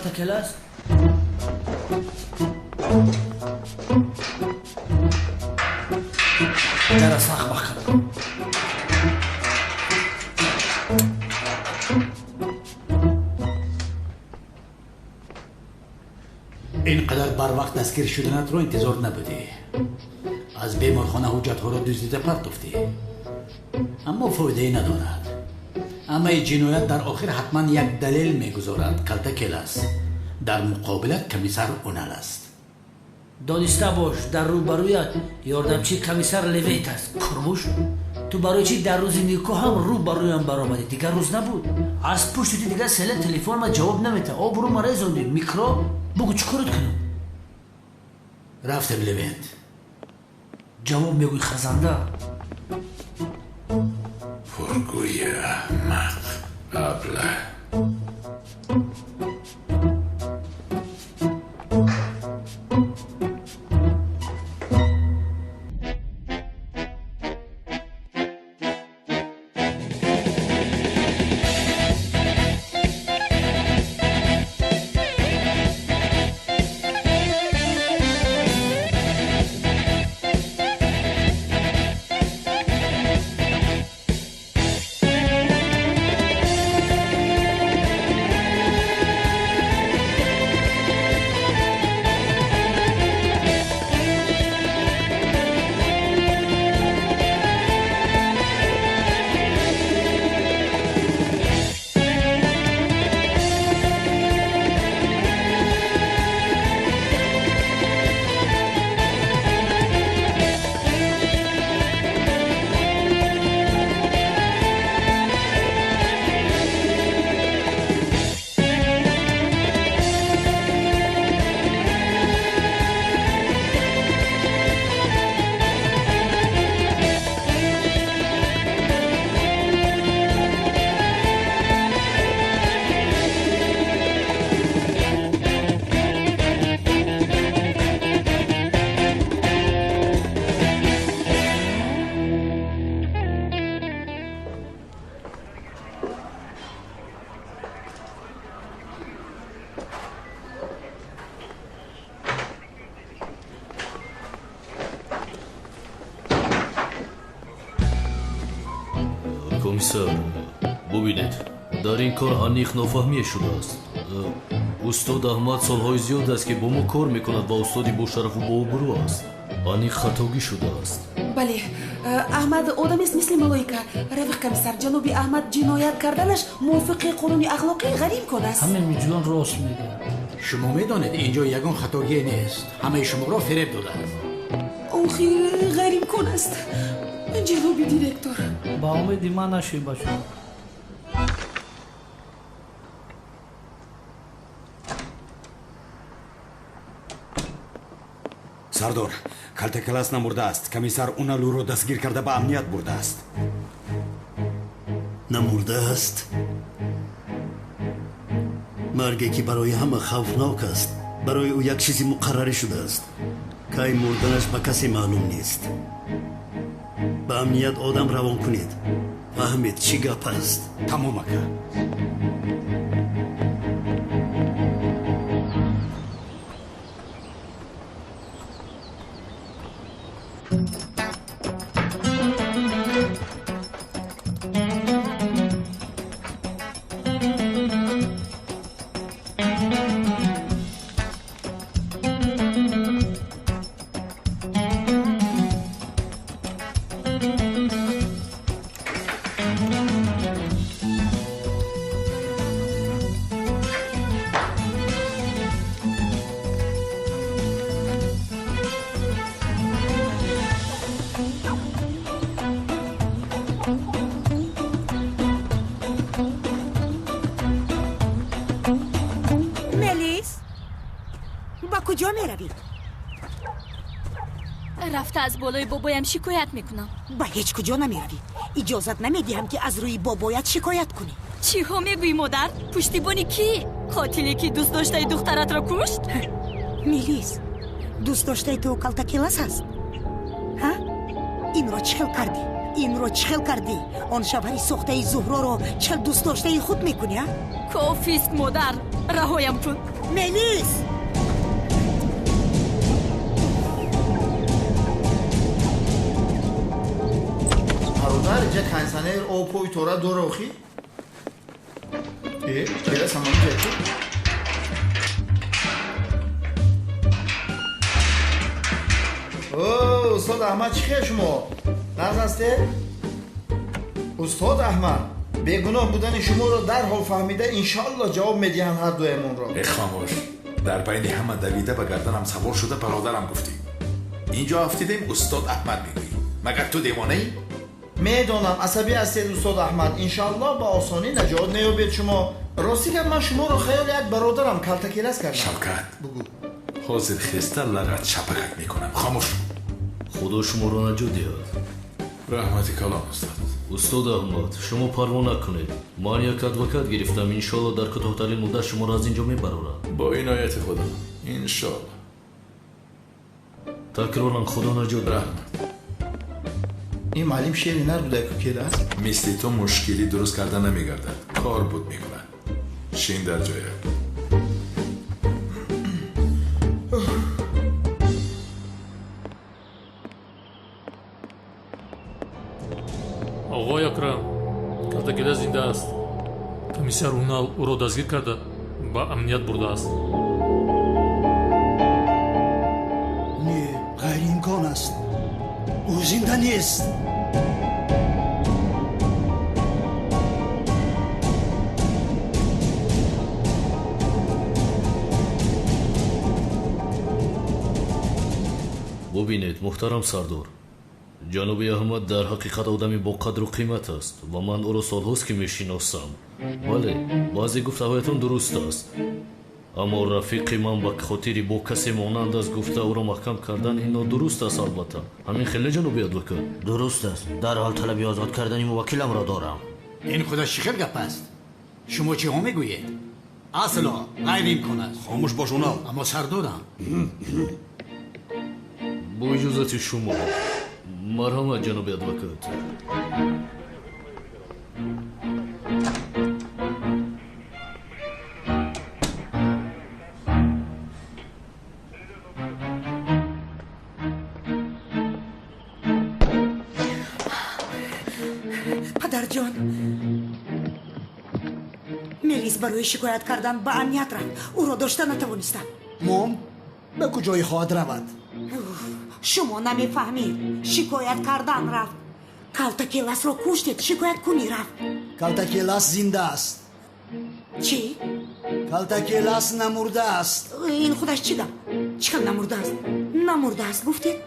Калтакелас? Дара сахт маҳкам кун. Ин қадар барвақт дастгир шуданатро интизор набудӣ. Аз беморхона ҳуҷҷатҳоро дуздида партофтӣ. Аммо фоидае надорад. Ҳамаи ҷиноят дар охир ҳатман як далел мегузорад. Калтакелас. Дар муқобилат комиссар Унал аст. Дониста бош, дар рӯбарӯят ёрдамчии комиссар Левент аст. Курмуш, ту барои чӣ дар рӯзи никоҳам рӯ ба рӯям баромадӣ? Дигар рӯз набуд. Аз пушти ту дигар селе телефонма ҷавоб наметаҳ. Обрӯ ма резондӣ. Микро, бугӯ чӣ корот кунам? Рафтем, Левент. Ҷавоб мегӯй, хазанда. Пургӯи аҳмақ, аблаҳ. Комиссар, бубинед, дар ин кор аниқ нофаҳмие шудааст. Устод Аҳмад солҳои зиёд аст, ки бо мо кор мекунад ва устоди бошарафу бообрӯ аст. Аниқ хатогӣ шудааст. Бале, Аҳмад одамест мисли малоика. Рафиқ комиссар, ҷаноби Аҳмад ҷиноят карданаш мувофиқи қонуни ахлоқӣ ғайриимкон аст. Ҳамин виҷдон рост мегӯяд. Шумо медонед, инҷо ягон хатогие нест. Ҳамаи шуморо фиреб додааст. Охир ғайриимкон аст, ҷаноби директор. Ба умеди ман нашед, бачаҳо. Сардор, Калтакелас намурдааст. Комиссар Унал ӯро дастгир карда ба амният бурдааст. Намурдааст? Марге ки барои ҳама хавфнок аст, барои ӯ як чизи муқаррарӣ шудааст. Кай мурданаш ба касе маълум нест. Ба амният одам равон кунед. Фаҳмед, чӣ гап аст. Тамом, ака. Мелис, ба куҷо меравӣ? Рафта аз болои бобоям шикоят мекунам. Ба ҳеҷ куҷо намеравӣ. Иҷозат намедиҳам, ки аз рӯи бобоят шикоят кунӣ. Чиҳо мегӯӣ, модар? Пуштибони кӣ? Қотиле, ки дӯст доштаи духтаратро кушт? Мелис, дӯст доштаи ту Калтакелас аст? Ҳа, инро чӣ хел кардӣ? Инро чӣ хел кардӣ? Он шавҳари сохтаи Зуҳроро чӣ хел дӯстдоштаи худ мекунӣ, а? Кофист, модар, раҳоям кун. Мелис! Бародар, инҷа кондитсионер обҳои тора дора охи? Э, чера самон ҷа? О, устод Аҳмад, чӣ хел шумо? Нағз ҳастед? Устод Аҳмад, бегуноҳ будани шуморо дарҳол фаҳмида, иншоалло ҷавоб медиҳанд ҳар дуямонро. Э, хомӯш, дар байни ҳама давида ба гарданам савор шуда бародарам гуфтӣ. Инҷо афтидем, устод Аҳмад мегӯӣ. Магар ту девонаӣ? Медонам, асабӣ ҳастед, устод Аҳмад. Иншоалло ба осонӣ наҷот меёбед шумо. Рости гап, ман шуморо хаёли як бародарам калтакелас кардам. Шавкат, бугӯ. Ҳозир хеста лагат шапакат мекунам. Хомӯш. Худо шуморо наҷот диҳад. Раҳмати калон, устод. Устод Аҳмад, шумо парво накунед. Ман як адвокат гирифтам, иншоалло дар кӯтоҳтарин муддат шуморо аз ин ҷо мебарорад. Бо инояти Худо, иншоалло. Такроран Худо наҷот диҳад. Раҳмат. Ин маълим шери нар буда ку келас? Мисли ту мушкилӣ дуруст карда намегардад, кор буд мекунад. Шин дар ҷоят. Оғои Акрам, калтакелас зинда аст. Комиссар Унал ӯро дастгир карда ба амният бурдааст. Не, ғайриимкон аст. Ӯ зинда нест. Бубинед, муҳтарам сардор, ҷаноби Аҳмад дар ҳақиқат одами бо қадру қимат аст ва ман ӯро солҳост ки мешиносам. Бале, баъзе гуфтаҳоятон дуруст аст, аммо рафиқи ман ба хотири бо касе монанд аст гуфта ӯро маҳкам кардан ин нодуруст аст. Албатта, ҳамин хеле, ҷаноби адвокат? Дуруст аст. Дарҳол талаби озод кардани муваккиламро дорам. Ин худаш чӣ хел гап аст? Шумо чиҳо мегӯед? Асло ғайриимкон аст. Хомӯш бош, Унал. Аммо сардорам. Бо иҷозати шумо, марҳамат, ҷаноби адвокат. Падарҷон, Мелис барои шикоят кардан ба амният рафт. Ӯро дошта натавонистам. Мом ба куҷое хоҳад равад? Шумо намефаҳмед. Шикоят кардан рафт. Калтакеласро куштед, шикояткунӣ рафт. Калтакелас зинда аст. Чӣ? Калтакелас намурдааст. Ин худаш чӣ гап? Чӣ хел намурдааст? Намурдааст гуфтед?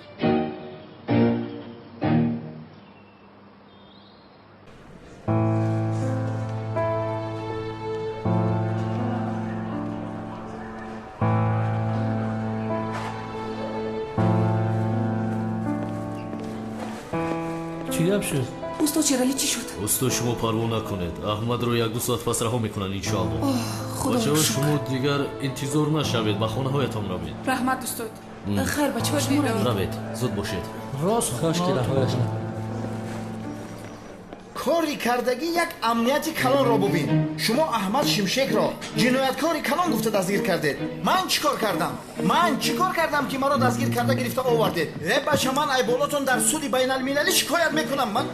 Чӣ гап шуд? Устод Шералӣ, чӣ шуд? Устод, шумо парво накунед, Аҳмадро як-ду соат пас раҳо мекунанд, иншоалло. Худоро бачаҳо, шукр. Шумо дигар интизор нашавед, ба хонаҳоятон равед. Раҳмат, устод. Хайр, бачаҳо, шумо равед. Равед, зуд бошед. Рост, кош ки раҳояш Кори кардагӣ як амнияти калонро бубин. Шумо Аҳмад Шимшекро ҷинояткори калон гуфта дастгир кардед. Ман чӣ кор кардам? Ман чӣ кор кардам, ки маро дастгир карда гирифта овардед? Э, бача, ман айболотон дар суди байналмилалӣ шикоят мекунам. Ман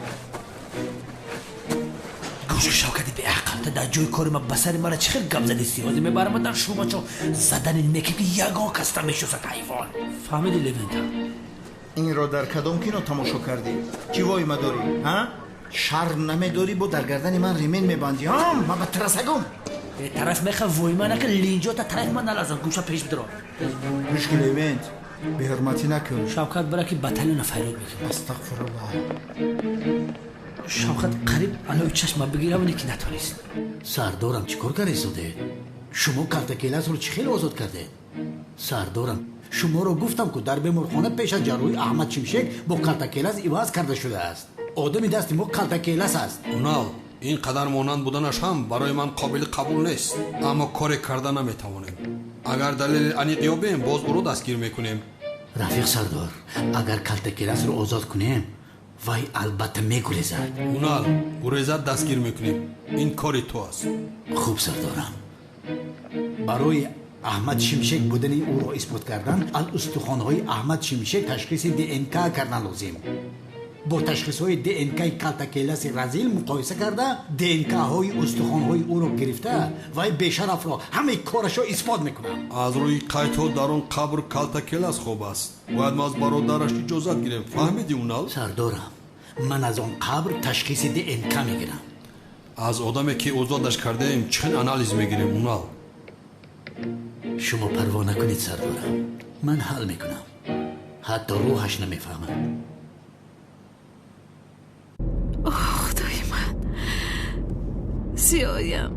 Гӯши, Шавкати беақл, та дар ҷои кори ма ба сари мара чӣ хел гап задисти? Ҳозир мебарама дар шӯъбачо задани некӣ, ки ягон кас намешиносад, ҳайвон. Фаҳмиди, Левента? Инро дар кадом кино тамошо кардӣ? Чӣ воима дорӣ, ҳа? Шарм намедорӣ, бо дар гардани ман ремень мебандӣ? Ҳа, ман ба тарасагум. Э, тараф меха воима нака, линҷота тараф ман налазан, гӯша пеш бидро. Гӯш ки, Левент, беҳурматӣ накун. Шавкат, бара ки батальона файрод мекунад. Астағфируллоҳ. Шавкат қариб алои чашма бигирам, ки натонист. Сардорам, чӣ кор карда истодед? Шумо калтакеласро чӣ хел озод кардед? Сардорам, шуморо гуфтам, ку дар беморхона пеш аз ҷарроҳӣ Аҳмад Шимшек бо калтакелас иваз карда шудааст. Одами дасти мо калтакелас аст. Унал, ин қадар монанд буданаш ҳам барои ман қобили қабул нест, аммо коре карда наметавонем. Агар далели аниқ ёбем, боз ӯро дастгир мекунем. Рафиқ сардор, агар калтакеласро озод кунем, Вай албатта мегурезад. Унал, гурезад дастгир мекунем. Ин кори ту аст. Хуб, сардорам. Барои Аҳмад Шимшек будани ӯро исбот кардан, аз устухонҳои Аҳмад Шимшек ташхиси ДНК кардан лозим. Бо ташхисҳои ДНКи Калтакеласи разил муқоиса карда, ДНКҳои устухонҳои ӯро гирифта, вай бешарафро ҳамаи корашро исбот мекунам. Аз рӯи қайдҳо дар он қабр Калтакелас хоб аст. Бояд мо аз бародараш иҷозат гирем. Фаҳмидӣ, Унал? Сардорам, ман аз он қабр ташхиси ДНК мегирам. Аз одаме ки озодаш кардаем чӣ хел анализ мегирем, Унал? Шумо парво накунед, сардорам. Ман ҳал мекунам. Ҳатто рӯҳаш намефаҳмад. Оҳ, худои ман, Зиёям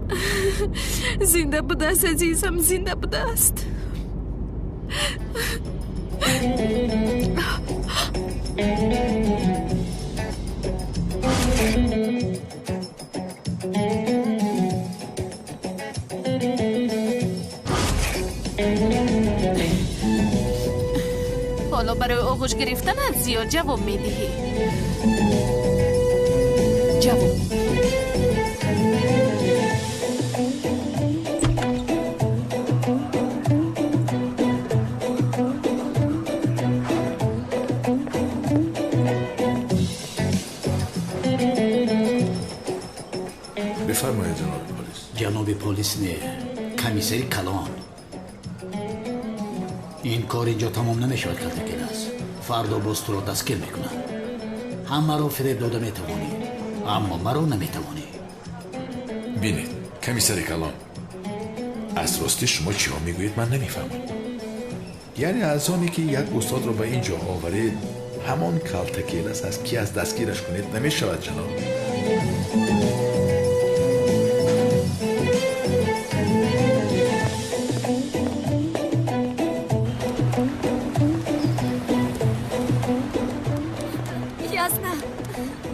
зинда будааст, азизам, зинда будааст. Ҳоло барои оғӯш гирифтанат зиёд ҷавоб медиҳӣ. Ҷавоб. Бифармоед, ҷаноби полис. Ҷаноби полис не, комиссари калон. Ин кор инҷо тамом намешавад, Калтакелас. Фардо боз туро дастгир мекунанд. Ҳамаро фиреб дода метавонӣ, аммо маро наметавонӣ. Бинед, комиссари калон, аз ростӣ шумо чиҳо мегӯед, ман намефаҳмам. Яъне аз оне ки як устодро ба ин ҷо оваред, ҳамон Калтакелас аст, ки аз дастгираш кунед намешавад, ҷаноб. Язна.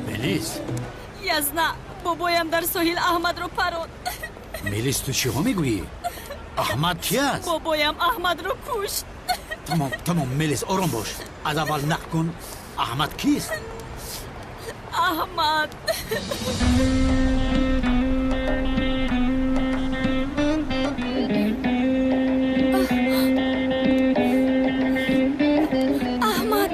Мелис. Язна, бобоям дар соҳил Аҳмадро паронд. Мелис, ту чиҳо мегӯӣ? Аҳмад ки аст? Бобоям Аҳмадро кушт. Тамом, тамом, Мелис, ором бош. Аз аввал нақл кун, Аҳмад кист? Аҳмад. Аҳмад.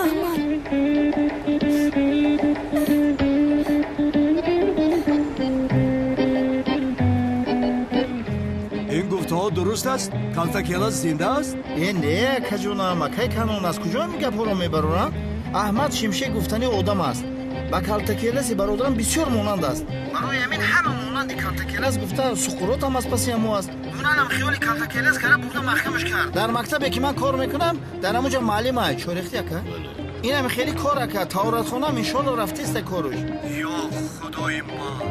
Аҳмад. Ин гуфтаҳо дуруст аст? Калтакелас зинда аст? Э, не, акаҷонам, акай Канон, аз куҷо ин гапҳоро мебароранд? Аҳмад Шимшек гуфтани одам аст. Ба Калтакеласи бародарам бисёр монанд аст. Барои ҳамин ҳама монанди Калтакелас гуфта, суқуротам аз паси ҳамо аст. Уналам хиёли Калтакелас кара бурда маҳкамаш кард. Дар мактабе ки ман кор мекунам, дар ҳамонҷо муаллим ай, чорехти ака. Инам хеле кор ака, таоратхонаам иншоалло рафтеста коруш. Ё худои ман,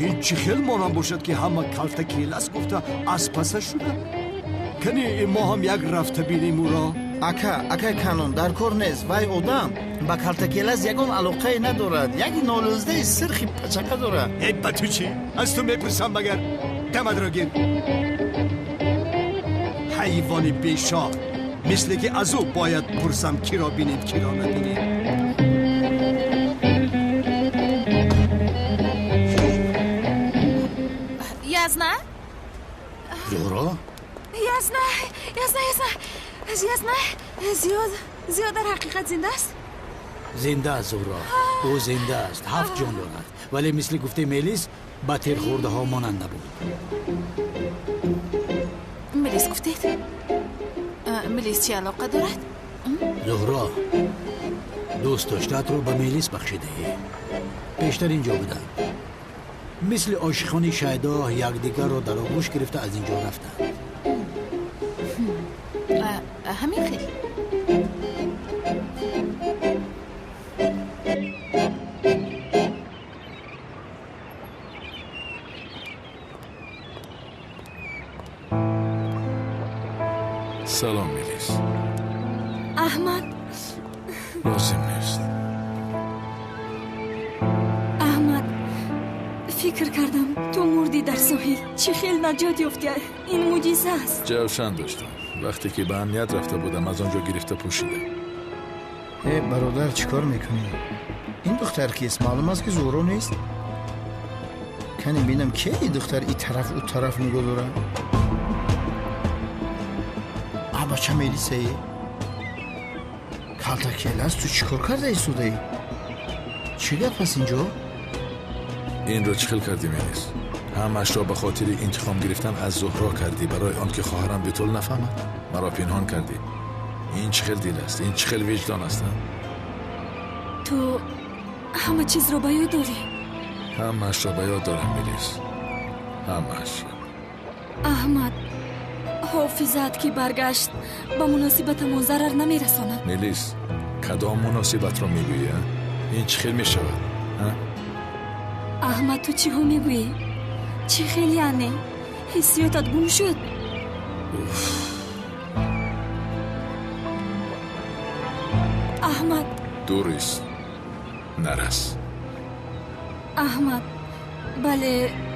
ин чӣ хел монанд бошад, ки ҳама Калтакелас гуфта аз паса шуда? Кани мо ҳам як рафта бинем ӯро. Ака, акай Канон, дар кор нест. Вай одам ба Калтакелас ягон алоқае надорад. Як нолӯздаи сирхи пачақа дорад. Э, ба ту чӣ? Аз ту мепурсам, магар дамадро гир. Ҳайвони бешоҳ, мисле ки аз ӯ бояд пурсам киро бинем, киро набинем. Язна? Зуҳро? Язна, Язна, Язна, Язна, Зиёд, Зиёд дар ҳақиқат зинда аст? Зинда аст, Зуҳро. Ӯ зинда аст, ҳафт ҷон дорад. Вале мисли гуфтаи Мелис, ба тирхӯрдаҳо монанд набуд. Мелис гуфтед? Мелис чӣ алоқа дорад? Зуҳро, дӯст доштаатро ба Мелис бахшидаӣ. Пештар инҷо буданд. Мисли ошиқони шайдо якдигарро дар оғӯш гирифта аз ин ҷо рафтанд. Ҳамин хел. Салом, Мелис. Аҳмад. Лозим нест. Аҳмад, Фикр кардам, ту мурдӣ дар соҳил. Чӣ хел наҷот ёфтӣ? Ин мӯъҷиза аст. Ҷавшан доштам. Вақте ки ба амният рафта будам, аз он ҷо гирифта пӯшидам. Э, бародар, чӣ кор мекунӣ? Ин духтар кист? Маълум аст, ки Зуҳро нест. Кани бинам, ки ин духтар и тараф, ӯ тараф нигоҳ дорад. А бача мелисае? Калтакелас, ту чӣ кор карда истодаӣ? Чӣ гап аст инҷо? Инро чӣ хел кардӣ, Мелис? Ҳамаашро ба хотири интиқом гирифтан аз Зуҳро кардӣ, барои он ки хоҳарам Битул нафаҳмад? Маро пинҳон кардӣ. Ин чӣ хел дил аст? Ин чӣ хел виҷдон аст? Ту ҳама чизро ба ёд дорӣ? Ҳамаашро ба ёд дорам, Мелис. Ҳамаашро. Аҳмад, ҳофизаат ки баргашт, ба муносибатамон зарар намерасонад. Мелис, кадом муносибатро мегӯӣ? Ин чӣ хел мешавад? Аҳмад, ту чиҳо мегӯӣ? Чӣ хел яъне? Ҳиссиётат гум шуд? Аҳмад, дурист, нарас. Аҳмад, бале,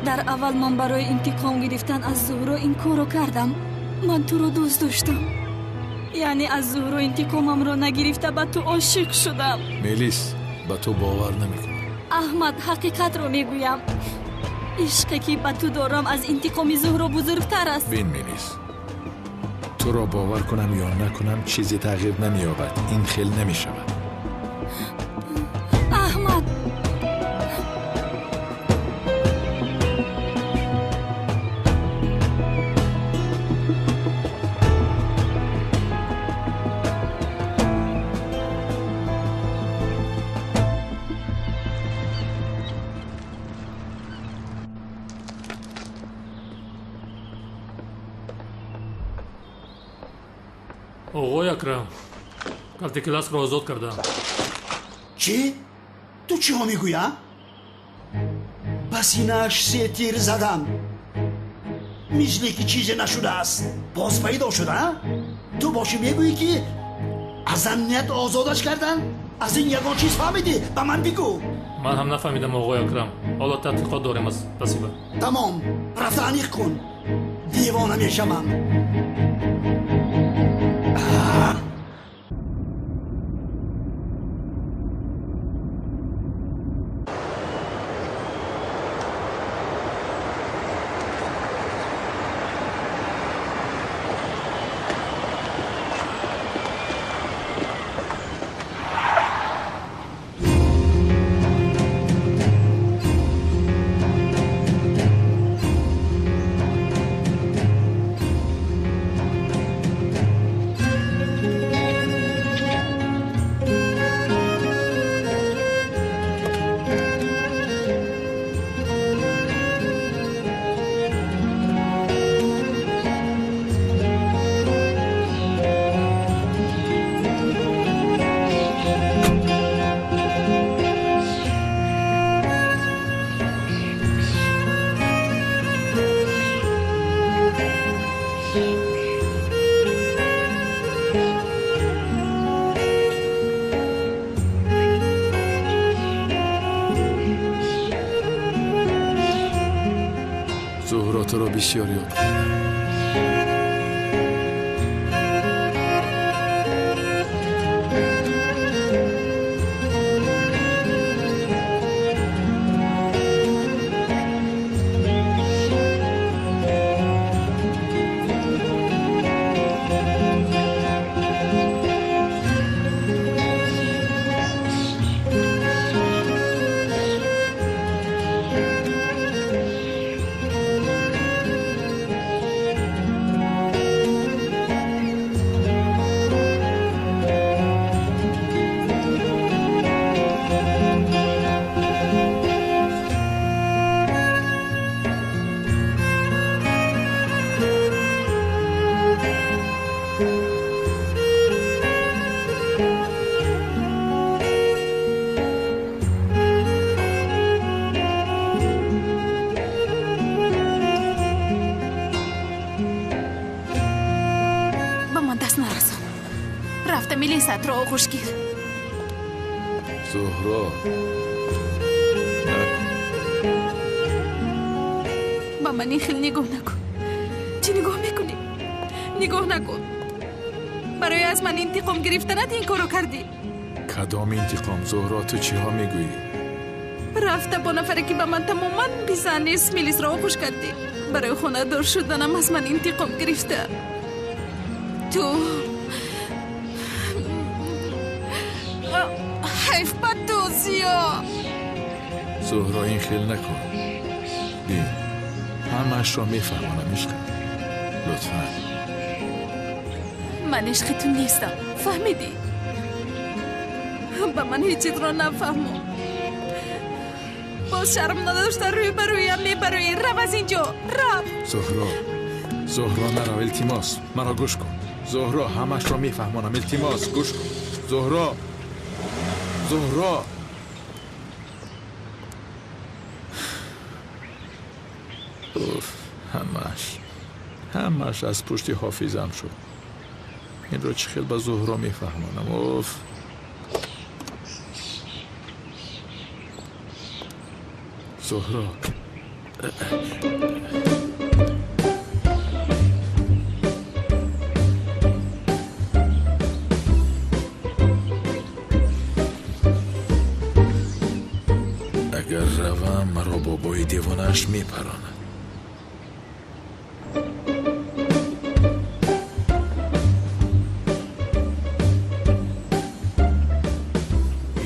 дар аввал ман барои интиқом гирифтан аз Зуҳро ин корро кардам. Ман туро дӯст доштам. Яъне аз Зуҳро интиқомамро нагирифта ба ту ошиқ шудам. Мелис, ба ту бовар намекунам. Аҳмад, ҳақиқатро мегӯям. Ишқе ки ба ту дорам аз интиқоми Зуҳро бузургтар аст. Бин, Мелис, туро бовар кунам ё накунам, чизе тағйир намеёбад. Ин хел намешавад. Аҳмад, оғои Акрам, калтакеласро озод кардам. Чӣ? Ту чиҳо мегӯӣ? Ба синааш се тир задам, мисле ки чизе нашудааст. Боз пайдо шуда? Ту бошӣ мегӯӣ, ки аз амният озодаш кардан? Аз ин ягон чиз фаҳмидӣ? Ба ман бигӯ. Ман ҳам нафаҳмидам, оғои Акрам. Ҳоло таҳқиқот дорем аз спасибо. Тамом, рафта аниқ кун. Девона мешавам. Зуҳро, туро бисёр ёд кардам. Рафта милисатро оғӯш гир. Зуҳро, накун. Ба ман ин хел нигоҳ накун. Чӣ нигоҳ мекунӣ? Нигоҳ накун. Барои аз ман интиқом гирифтанат ин корро кардӣ. Кадом интиқом, Зуҳро? Ту чиҳо мегӯӣ? Рафта бо нафаре ки ба ман тамоман писанд нест, Мелисро оғӯш кардӣ. Барои хонадор шуданам аз ман интиқом гирифта. Ту ҳайф ба ту, Зиё. Зуҳро, ин хел накун. Бин, ҳамаашро мефаҳмонам, ишқам. Лутфан. Ман ишқи ту нестам, фаҳмидӣ? Ба ман ҳеҷ чизро нафаҳмон. Боз шарм надошта рӯй ба рӯям мебароӣ. Рав аз ин ҷо, рав. Зуҳро, Зуҳро, нарав, илтимос. Маро гӯш кун. Зуҳро, ҳамаашро мефаҳмонам, илтимос, гӯш кун. Зуҳро, Зуҳро. Уф, ҳамааш, ҳамааш аз пушти ҳофизам шуд. Инро чӣ хел ба Зуҳро мефаҳмонам? Уф. Зуҳро. Агар равам, маро бобои девонааш мепаронад.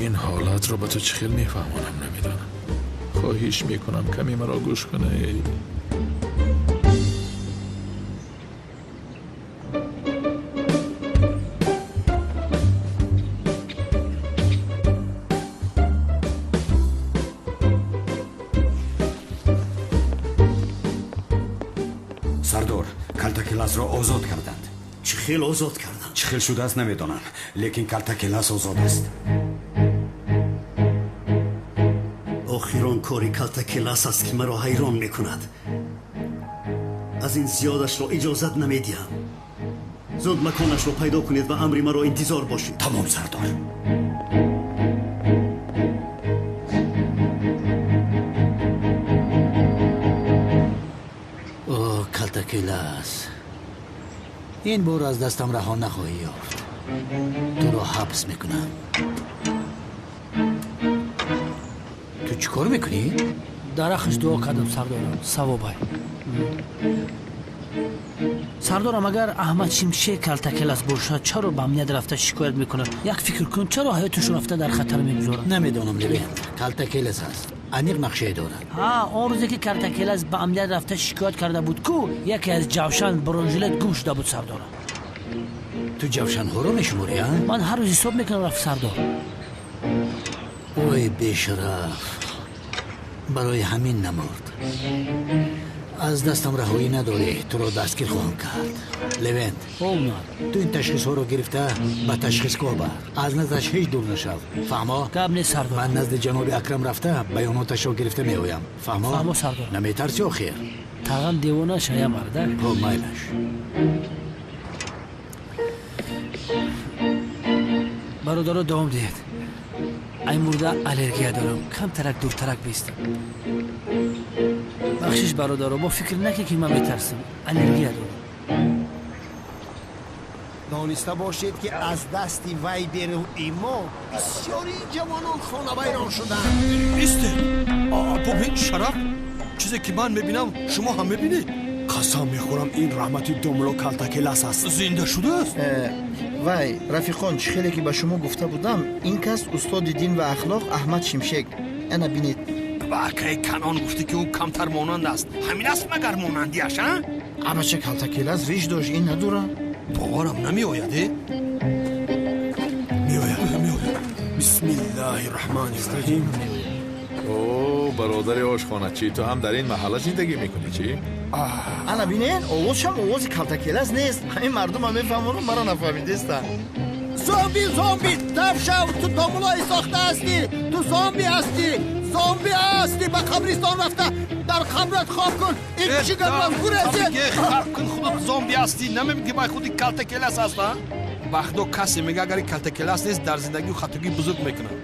Ин ҳолатро ба ту чӣ хел мефаҳмонам, намедонам. Хоҳиш мекунам, каме маро гӯш кунед. Сардор, Калтакеласро озод карданд. Чӣ хел озод карданд? Чӣ хел шудааст намедонам, лекин Калтакелас озод аст. Охирон кори Калтакелас аст, ки маро ҳайрон мекунад. Аз ин зиёдашро иҷозат намедиҳам. Зуд маконашро пайдо кунед ва амри маро интизор бошед. Тамом, сардор. О, Калтакелас, ин бор аз дастам раҳо нахоҳӣ ёфт. Туро ҳабс мекунам. Ту чӣ кор мекунӣ? Дарахш дуо кардам, сардорам, савобай. Сардорам, агар Аҳмад Шимшек Калтакелас бошад, чаро ба амният рафта шикоят мекунад? Як фикр кун, чаро ҳаёташро рафта дар хатар мегузорад? Намедонам, Левент. Калтакелас аст, аниқ нақшае дорад. Ҳа, он рӯзе ки Калтакелас ба амният рафта шикоят карда буд, ку яке аз ҷавшан бронежилет гум шуда буд, сардорам. Ту ҷавшанҳоро мешуморӣ, а? Ман ҳар рӯз ҳисоб мекунам, рафт, сардор. Ой, бешараф, барои ҳамин намурд. Аз дастам раҳоӣ надорӣ, туро дастгир хоҳам кард. Левент, ту ин ташхисҳоро гирифта ба ташхисгоҳ бар. Аз наздаш ҳеҷ дур нашав, фаҳмо? Гап нест, сардор. Ман назди ҷаноби Акрам рафта баёноташро гирифта меоям, фаҳмо? Фаҳмо, сардор. Наметарсӣ охир? Тағам девона шая, мардак. Хоб, майлаш. Бародаро, давом диҳед. Ай мурда аллергия дорам, камтарак дуртарак бистам. Бахшиш, бародаро, бо фикр накун, ки ман метарсам, аллергия дорам. Дониста бошед, ки аз дасти вай берӯи мо бисёри ҷавонон хонавайрон шуданд. Истед, бубин, Шараф, чизе ки ман мебинам, шумо ҳам мебинед. Қасам мехӯрам, ин раҳмати домло Калтакелас аст. Зинда шудааст. Вай, рафиқон, чӣ хеле ки ба шумо гуфта будам, ин кас устоди дин ва ахлоқ Аҳмад Шимшек. Ана бинед. Ба акаи Канон гуфтӣ, ки ӯ камтар монанд аст. Ҳамин аст магар монандиаш, а? Абача, Калтакелас риш дошт, ин надора. Боварам намеояд, э? Меояд, меояд. Бисмиллаҳи раҳмони раҳим. О, бародари ошхоначӣ, ту ҳам дар ин маҳалла зиндагӣ мекунӣ, чӣ? Ана бинен, овозшам овози Калтакелас нест. Ҳамин мардумам мефаҳмонам, маро нафаҳмидеста. Зомби, зомби, тафшав, ту домулои сохта ҳастӣ, ту зомби ҳастӣ, зомби ҳастӣ, ба қабристон рафта дар қабрат хоб кун. Ин чӣ гап аст? Гурезед! Хоб кун, худат зомби ҳастӣ, намебинӣ ки бай худи Калтакелас аст, а? Ба худо, касе мега, агар Калтакелас нест, дар зиндагӣ хатогии бузург мекунад.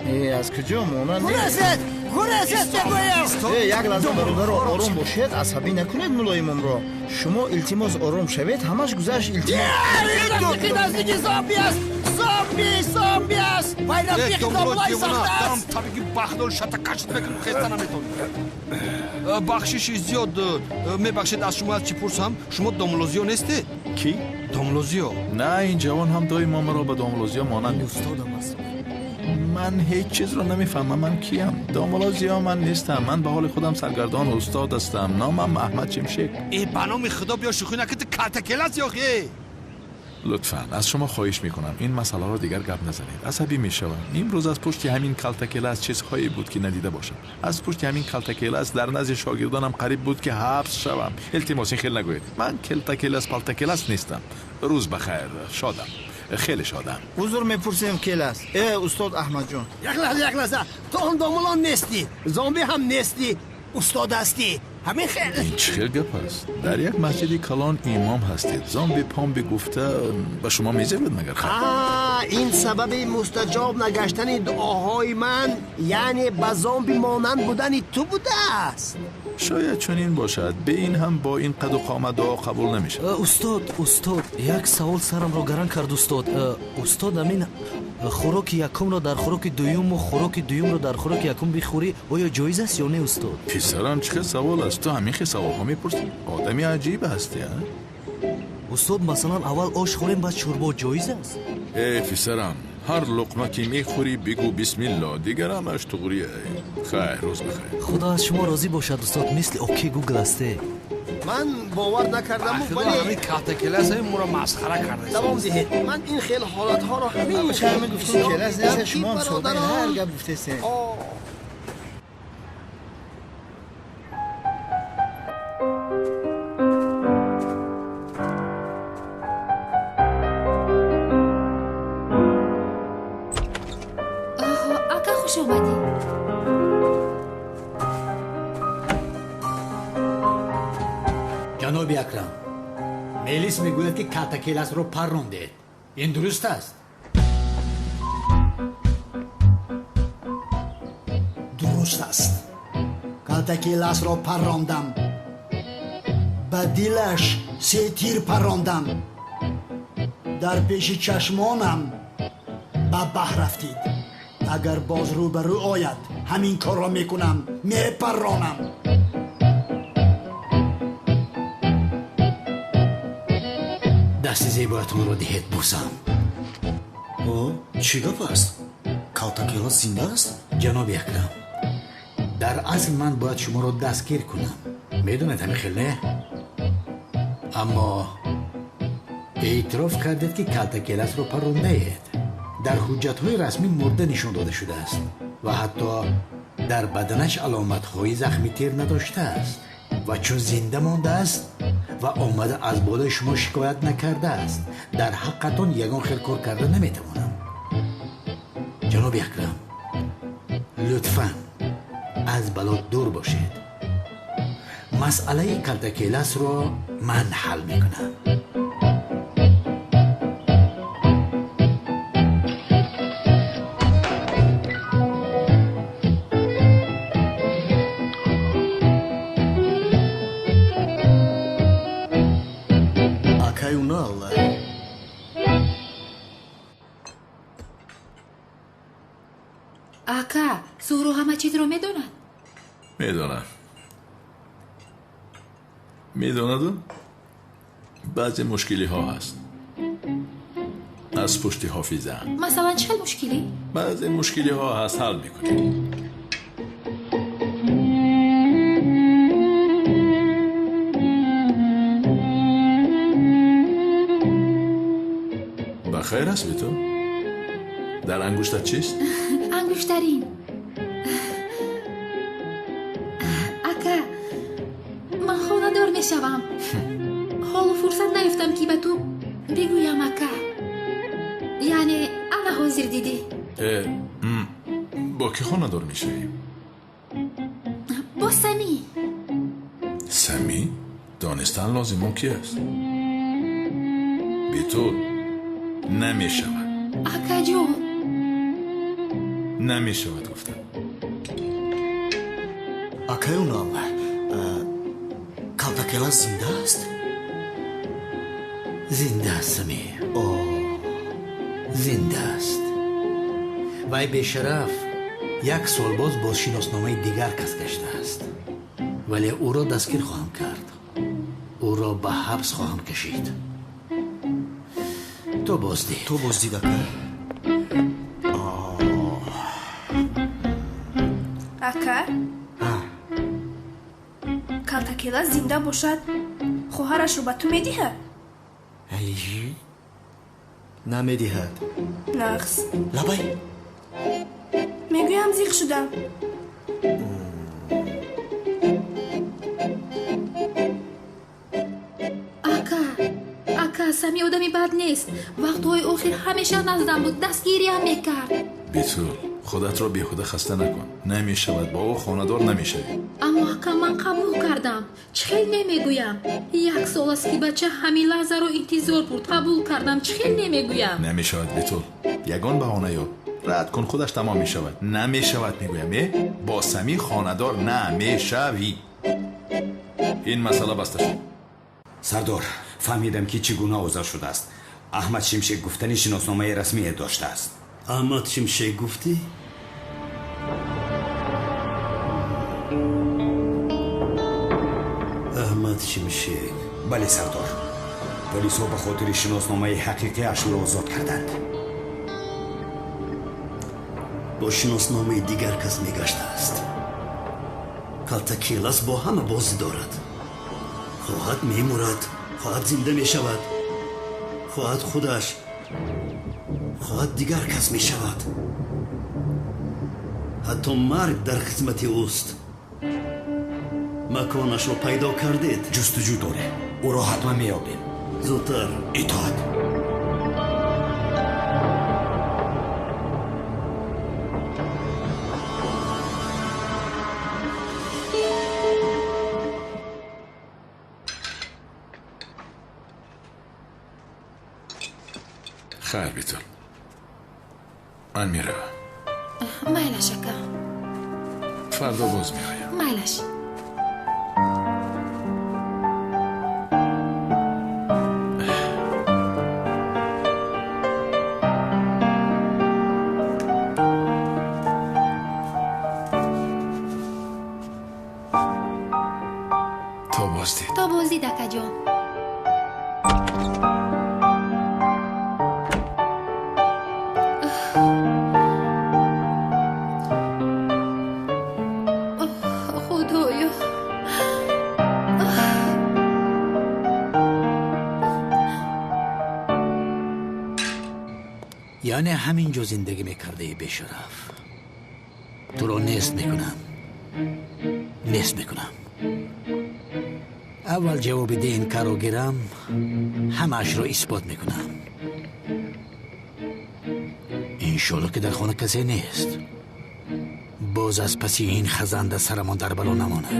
Э, аз куҷо монанд? Гурезед! Гурезед мегӯям. Як лаҳза бародаро, ором бошед, асабӣ накунед мулоимонро. Шумо илтимос ором шавед, ҳамаш гузашт, илтимос. Рафиқи наздики зомби аст. Зомби, зомби аст. Вай рафиқи домлаи сохта аст. Табиги бахдор шатакашт мекунам, хеста наметавонӣ. Бахшиши зиёд, мебахшед, аз шумо аз чӣ пурсам? Шумо домлозиё нестед? Кӣ? Домлозиё. На, ин ҷавон ҳам доимо маро ба домлозиё монанд. Устодам аст. Ман ҳеҷ чизро намефаҳмам. Ман киям? Домлозиё ман нестам. Ман ба ҳоли худам саргардон устод ҳастам. Номам Аҳмад Шимшек. Э, ба номи Худо биё шӯхӣ накун, ту калтакелас ёхи. Лутфан аз шумо хоҳиш мекунам, ин масъаларо дигар гап назанед. Асабӣ мешавам. Имрӯз аз пушти ҳамин калтакелас чизҳое буд, ки надида бошам. Аз пушти ҳамин калтакелас дар назди шогирдонам қариб буд, ки ҳабс шавам. Илтимос, ин хел нагӯед. Ман калтакелас палтакелас нестам. Рӯз бахайр. Шодам, хеле шодам. Узр мепурсем, келас. Э, устод Аҳмадҷон. Як лаҳза, як лаҳза. Ту он домулон нестӣ, зомби ҳам нестӣ, устод ҳастӣ. Ҳамин хел. Ин чӣ хел гап аст? Дар як масҷиди калон имом ҳастед, зомби помби гуфта ба шумо мезебад магар? Хайр. Ин сабаби мустаҷоб нагаштани дуоҳои ман, яъне ба зомби монанд будани ту будааст. Шояд чунин бошад. Бе ин ҳам бо ин қаду қомат дуо қабул намешавад. Устод, устод, як савол сарамро гаран кард, устод. Устод, амин хӯроки якумро дар хӯроки дуюму хӯроки дуюмро дар хӯроки якум бихӯрӣ, оё ҷоиз аст ё не, устод? Писарам, чӣ хел савол аст? Ту ҳамин хел саволҳо мепурсӣ? Одами аҷиб ҳастӣ, а? Устод, масалан, аввал ош хӯрем, баъд шӯрбо ҷоиз аст? Э, писарам, ҳар луқма ки мехӯрӣ, бигӯ бисмилло, дигар ҳамаш туғрия. Хайр, рӯз бахайр. Худо аз шумо розӣ бошад, устод, мисли Окей Гугл ҳасте. Ман бовар накардаму, вале ҳамин калтакелас моро масхара кардааст. Давом диҳед. Ман ин хел ҳолатҳоро ҳамеша мегуфтем, келас нест, шумо ҳам сода ҳар гап гуфтесен. Ака, хуш омадӣ. Ҷаноби Акрам, мелис мегӯяд, ки калтакеласро паррондед. Ин дуруст аст? Дуруст аст. Калтакеласро паррондам. Ба дилаш се тир паррондам. Дар пеши чашмонам ба баҳр рафтид. Агар боз рӯбарӯ ояд, ҳамин корро мекунам, мепарронам. Дасти зебоятонро диҳед, бусам. О, чӣ гап аст? Калтакелас зинда аст? Ҷаноби Акрам, дар асл ман бояд шуморо дастгир кунам. Медонед, ҳамин хел не? Аммо эътироф кардед, ки калтакеласро паррондаед. Дар ҳуҷҷатҳои расмӣ мурда нишон дода шудааст ва ҳатто дар баданаш аломатҳои захми тир надоштааст. Ва чун зинда мондааст ва омада аз болои шумо шикоят накардааст, дар ҳаққатон ягон хел кор карда наметавонам. Ҷаноби Акрам, лутфан аз бало дур бошед. Масъалаи калтакеласро ман ҳал мекунам. Акай Унал, Ака, Зуҳро ҳама чизро медонад? Медонад. Медонаду баъзе мушкилиҳо ҳаст аз пушти ҳофиза. Масалан, чӣ хел мушкилӣ? Баъзе мушкилиҳо ҳаст, ҳал мекунем. Ба хайр аст биту? Дар ангуштат чист? Ангуштарин. Ака, ман хонадор мешавам. Ҳоло фурсат наёфтам, ки ба ту бигӯям, ака. Яъне ана ҳозир дидӣ. Э, бо кӣ хонадор мешавӣ? Бо Самӣ. Самӣ? Донистан лозим, ӯ ки аст? Биту, намешавад. Акаҷон. Намешавад, гуфтам. Акай Унал, Калтакелас зинда аст? Зинда аст, Самир. Зинда аст. Вай бешараф як сол боз бо шиносномаи дигар кас гаштааст. Вале ӯро дастгир хоҳам кард. Ӯро ба ҳабс хоҳам кашид. То боздид. То боздид, ака. Ака? Калтакелас зинда бошад, хоҳарашро ба ту медиҳад? Намедиҳад. Нағз. Лабай. Мегӯям, зиқ шудам. Ака, ака, Сами одами бад нест. Вақтҳои охир ҳамеша наздам буд, дастгириам мекард. Бетул, худатро беҳуда хаста накун. Намешавад, бо ӯ хонадор намешавӣ. Аммо ака, ман қабул кардам. Чӣ хел намегӯям? Як сол аст, ки бача ҳамин лаҳзаро интизор бурд. Қабул кардам, чӣ хел намегӯям? Намешавад, Бетул. Ягон баҳона ёб. Рад кун, худаш тамом мешавад. Намешавад, мегӯям, э? Бо Сами хонадор намешавӣ. Ин масъала баста шуд. Сардор, фаҳмидам, ки чӣ гуна озод шудааст. Аҳмад Шимшек гуфтани шиносномаи расмие доштааст. Аҳмад Шимшек гуфтӣ? Аҳмад Шимшек. Бале, сардор. Полисҳо ба хотири шиносномаи ҳақиқиаш ӯро озод карданд. Бо шиносномаи дигар кас мегаштааст. Калтакелас бо ҳама бозӣ дорад. Хоҳад мемурад, хоҳад зинда мешавад, хоҳад худаш, хоҳад дигар кас мешавад. Ҳатто марг дар хизмати ӯст. Маконашро пайдо кардед? Ҷустуҷӯ дорем. Ӯро ҳатман меёбем. Зудтар. Итоат. Хайр, Бетул. Ман меравам. Майлаш, ака. Фардо боз меоям. Майлаш. То боздид. То боздид, акаҷон. Худоё. Яъне ҳамин ҷо зиндагӣ мекардаи, бешараф. Туро нест мекунам. Нест мекунам. Аввал ҷавоби ДНК-ро гирам, ҳамаашро исбот мекунам. Иншолло, ки дар хона касе нест. Боз аз паси ин хазанда сарамон дар бало намонад.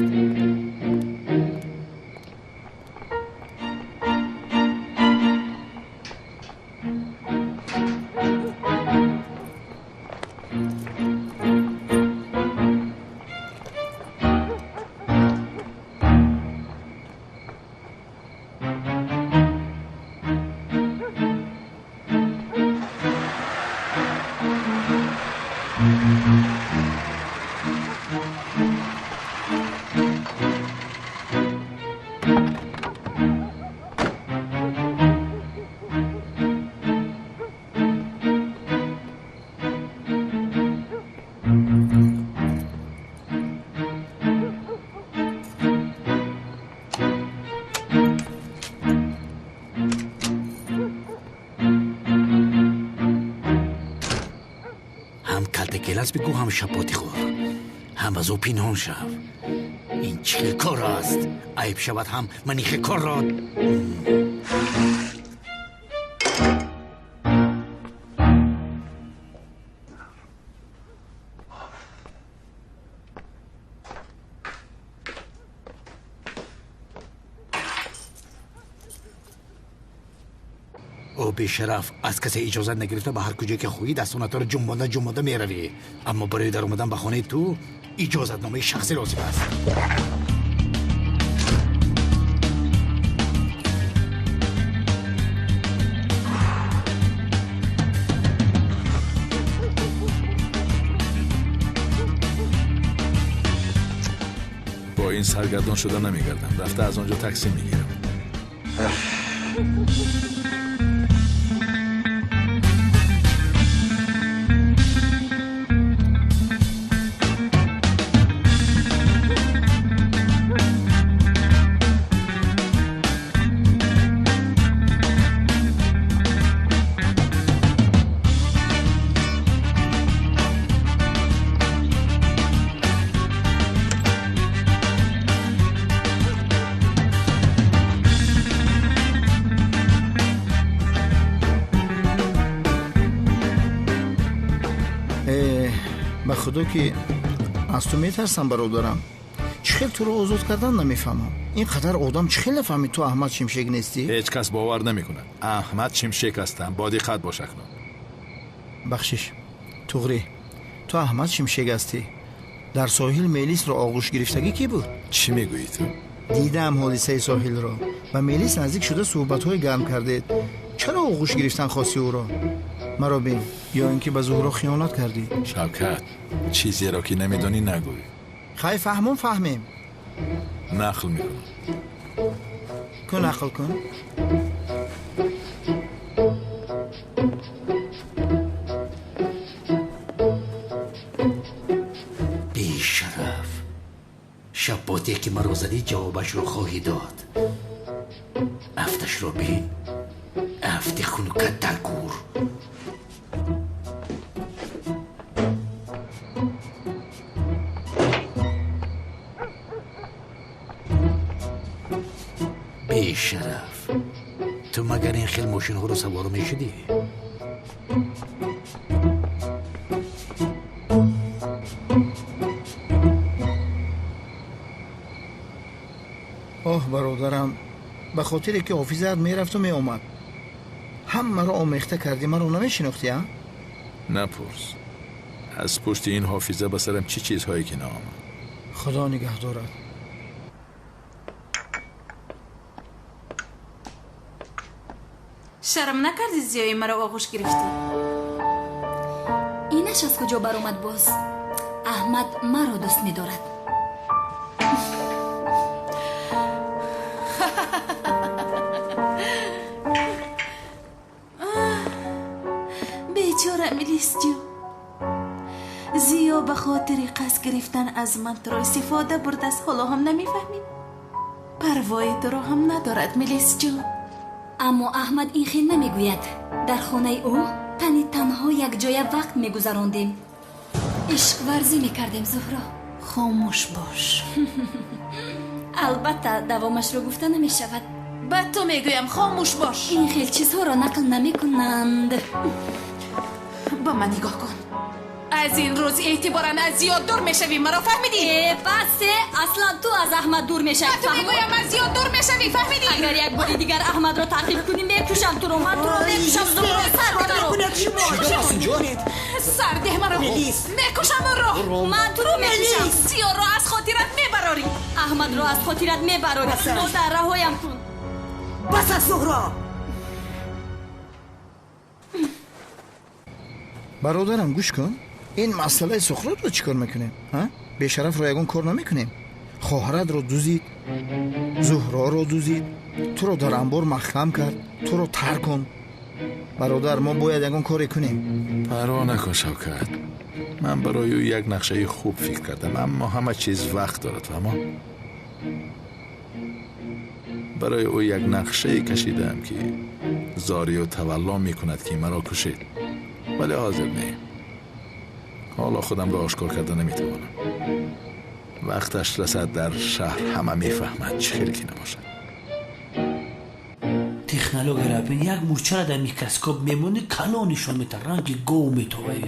Ҳам калтакелас бигӯ, ҳам шапоти хӯр, ҳам аз ӯ пинҳон шав. Ин чӣ хел кор аст? Айб шавад ҳам ман ин хел корро. Ӯ бешараф аз касе иҷозат нагирифта ба ҳар куҷое ки хоҳӣ дастонатро ҷунбонда ҷунбонда меравӣ. Аммо барои даромадан ба хонаи ту Иҷозатномаи шахсӣ лозим аст. Бо ин саргардон шуда намегардам. Рафта аз он ҷо таксӣ мегирам. Ба худо ки аз ту метарсам, бародарам. Чӣ хел туро озод кардан намефаҳмам. Ин қадар одам чӣ хел нафаҳмид ту Аҳмад Шимшек нестӣ? Ҳеҷ кас бовар намекунад. Аҳмад Шимшек ҳастам. Бо диққат бош акнун. Бахшиш, туғрӣ, ту Аҳмад Шимшек ҳастӣ. Дар соҳил Мелисро оғӯш гирифтагӣ кӣ буд? Чӣ мегӯӣ ту? Дидаам ҳодисаи соҳилро. Ба Мелис наздик шуда суҳбатҳои гарм кардед. Чаро оғӯш гирифтан хости ӯро? Маро бин, ё ин ки ба Зуҳро хиёнат кардӣ? Шавкат, чизеро ки намедонӣ нагӯй. Хай, фаҳмон, фаҳмем. Нақл мекунам. Кун, нақл кун. Бешараф, шабботе ки маро задӣ ҷавобашро хоҳӣ дод. Афташро бин, афти хунукат дар гур. Бешараф, ту магар ин хел мошинҳоро савор мешудӣ? Оҳ, бародарам, ба хотире ки ҳофизаат мерафту меомад, ҳамаро омехта кардӣ, маро намешинохтӣ, а? Напурс. Аз пушти ин ҳофиза ба сарам чӣ чизҳое ки наомад. Худо нигаҳ дорад. Шарм накардӣ, зиёи маро оғӯш гирифтӣ? Инаш аз куҷо баромад боз? Аҳмад маро дӯст медорад. Бечора Мелисҷон, зиё ба хотири қасд гирифтан аз ман туро истифода бурдааст. Ҳоло ҳам намефаҳмӣ? Парвои туро ҳам надорад, Мелисҷон. Аммо Аҳмад ин хел намегӯяд. Дар хонаи ӯ тани танҳо якҷоя вақт мегузарондем. Ишқварзӣ мекардем, Зуҳро. Хомӯш бош. Албатта, давомашро гуфта намешавад. Ба ту мегӯям, хомӯш бош. Ин хел чизҳоро нақл намекунанд. Ба ман нигоҳ кун. Аз ин рӯз эътиборан аз зиёд дур мешавӣ, маро фаҳмидӣ? Э, басе, аслан ту аз Аҳмад дур мешавӣ. Ба ту мегӯям, аз зиёд дур мешавӣ, фаҳмидӣ? Агар як бори дигар Аҳмадро таъқиб кунӣ, мекушам туро. Ман туро мекушам, Зуҳро, сар маро. Сар деҳ маро. Мекушам ӯро. Ман туро мекушам. Зиёдро аз хотират мебарорӣ. Аҳмадро аз хотират мебарорӣ. Модар, раҳоям кун. Бас аст, Зуҳро. Бародарам, гӯш кун. Ин масъалаи Сухротро чӣ кор мекунем? Бешарафро ягон кор намекунем. Хоҳаратро дузид, Зуҳроро дузид, туро дар анбор маҳкам кард, туро тарк кун. Бародар, мо бояд ягон коре кунем. Парво накун, Шавкат. Ман барои ӯ як нақшаи хуб фикр кардам, аммо ҳама чиз вақт дорад, фаҳмо? Барои ӯ як нақшае кашидаам, ки зорию тавалло мекунад, ки маро кушед. Вале ҳозир не. Ҳоло худамро ошкор карда наметавонам. Вақташ расад, дар шаҳр ҳама мефаҳмад, чӣ хеле ки набошад. Технологияро бин, як мурчаро дар микроскоп мемонӣ, калон нишон метавад, ранги гов метоваӣ.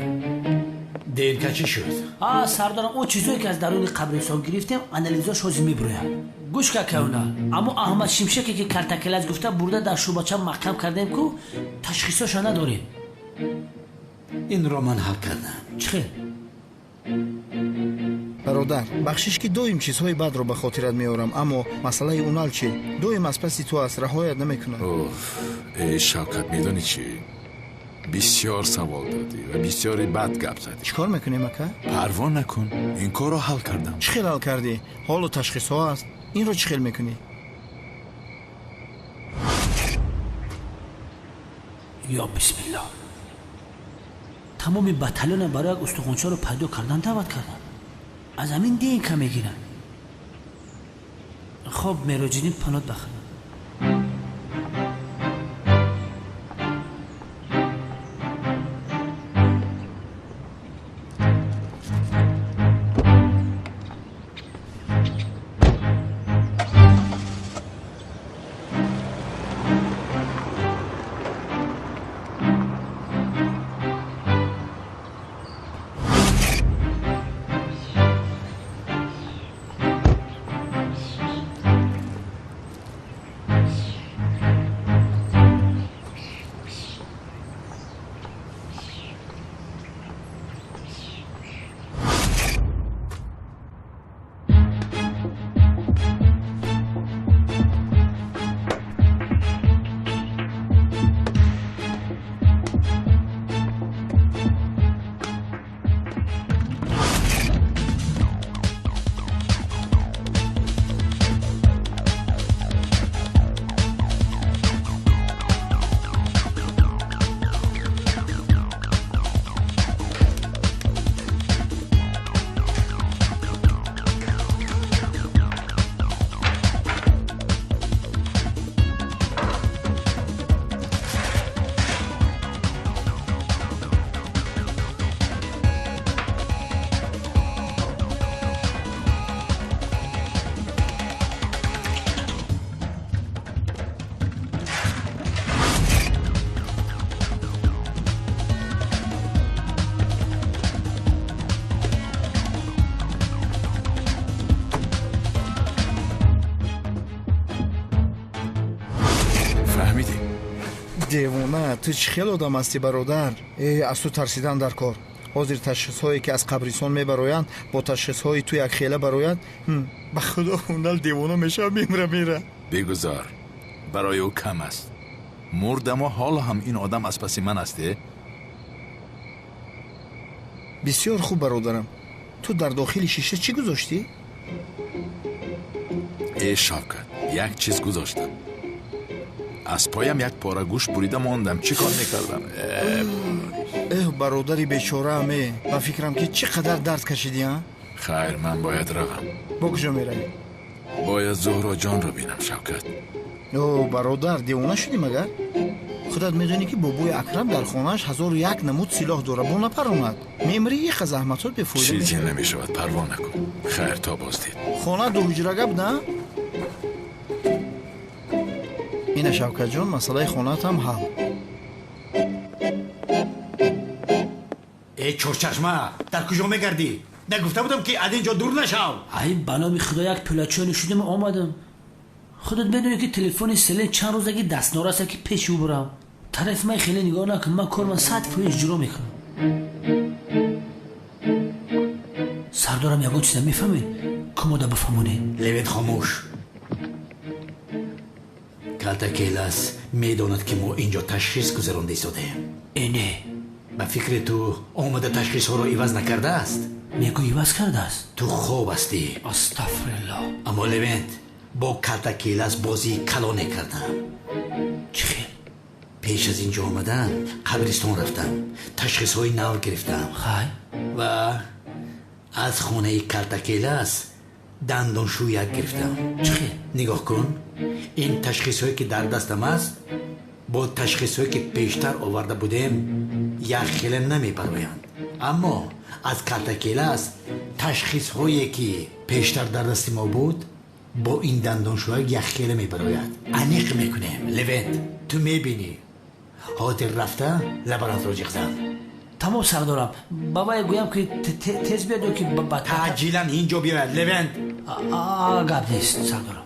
ДНК чӣ шуд? А, сардарам, он чизое ки аз даруни қабристон гирифтем, анализош ҳозир мебирояд. Гӯш ка, кавна, аммо Аҳмад Шимшеке ки калтакелаз гуфта бурда дар шӯъбача маҳкам кардем, ку ташхисоша надорем. Инро ман ҳал кардам. Чӣ хел? Бародар, бахшиш, ки доим чизҳои бадро ба хотират меорам, аммо масъалаи Унал чӣ? Доим аз паси ту аст, раҳоят намекунад. Эй Шавкат, медонӣ чӣ? Бисёр савол додӣ ва бисёре бад гап задӣ. Чӣ кор мекунем, ака? Парво накун, ин корро ҳал кардам. Чӣ хел ҳал кардӣ? Ҳоло ташхисҳо аст, инро чӣ хел мекунӣ? Ё бисмиллоҳ, тамоми батальона барои як устухончаро пайдо кардан даъват кардам. Аз ҳамин ДНК мегиранд. Хоб, Мероҷиддин, панот бахӯр. Девона, ту чӣ хел одам ҳастӣ, бародар? Э, аз ту тарсидан дар кор. Ҳозир ташхисҳое, ки аз қабрисон мебароянд, бо ташхисҳои ту якхела барояд. Ба худо, Унал девона мешава, мемра, мера. Бигузор, барои ӯ кам аст. Мурдамо, ҳоло ҳам ин одам аз паси ман аст. Э? Бисёр хуб, бародарам. Ту дар дохили шиша чӣ гузоштӣ? Э Шавкат, як чиз гузоштам. Аз поям як пора гӯшт бурида мондам. Чӣ кор мекардам? Эҳ, бародари бечораам, э, ба фикрам, ки чӣ қадар дард кашидӣ, а? Хайр, ман бояд равам. Бо куҷо меравӣ? Бояд Зуҳроҷонро бинам, Шавкат. О, бародар, девона шудӣ магар? Худат медонӣ, ки бобои Акрам дар хонааш 1001 намуд силоҳ дорад. Бо напаронад, мемрӣ, иқа заҳматҳот бефоида. Чизе намешавад, парво накун. Хайр, то боздид. Хона дуҳуҷрага буда? Ина, Шавкатҷон, масъалаи хонаатам ҳал. Э Чорчашма, дар куҷо мегардӣ? Нагуфта будам, ки аз ин ҷо дур нашав? Ай, ба номи Худо, як пӯлачой нӯшидам, омадам. Худат медонӣ, ки телефони Селен чанд рӯзаги дастнораса, ки пеши ӯ бурам. Тарафи ман хеле нигоҳ накун, ман корман 100% иҷро мекунам. Сардорам, ягон чиз намефаҳмед, кумода бифаҳмонед. Левент, хомӯш. Калтакелас медонад, ки мо ин ҷо ташхис гузаронда истодаем. Э, не. Ба фикри ту, омада ташхисҳоро иваз накардааст? Мегӯ, иваз кардааст. Ту хоб ҳастӣ. Астағфируллоҳ. Аммо, Левент, бо Калтакелас бозии калоне кардам. Чӣ хел? Пеш аз ин ҷо омадан қабристон рафтам, ташхисҳои нав гирифтам. Хай. Ва аз хонаи Калтакелас дандоншӯяк гирифтам. Чӣ хел? Нигоҳ кун, ин ташхисҳое, ки дар дастам аст, бо ташхисҳое, ки пештар оварда будем, якхела намебароянд. Аммо аз Калтакелас ташхисҳое, ки пештар дар дасти мо буд, бо ин дандоншӯяк якхела мебарояд. Аниқ мекунем, Левент, ту мебинӣ. Ҳозир рафта лаборантро ҷиғ зан. Тамом, сардорам. Ба вай гӯям, ки тез биёд ё ки? Таъҷилан ин ҷо биёяд, Левент. Гап нест, сардорам.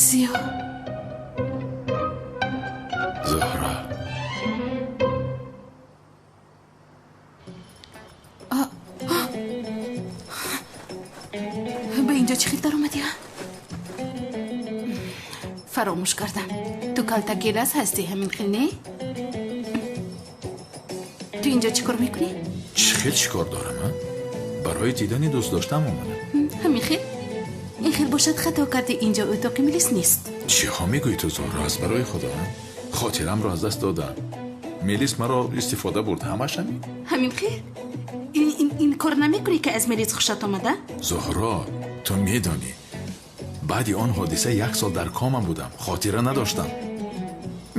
Зиё. Зуҳро. Ба инҷо чӣ хел даромадӣ? Фаромӯш кардам. Ту калтакелас ҳастӣ, ҳамин хел не? Ту инҷо чӣ кор мекунӣ? Чӣ хел чӣ кор дорам, а? Барои дидани дӯст доштам омадам. Ҳамин хел? Ин хел бошад хато кардӣ, инҷо утоқи милис нест. Чиҳо мегӯӣ ту, Зуҳро? Аз барои худо хотирамро аз даст додам. Милис маро истифода бурд, ҳамаш ҳамин. Ҳамин хел? Ин кор намекунӣ ки аз милис хушат омада? Зуҳро, ту медонӣ, баъди он ҳодиса як сол дар кома будам, хотира надоштам.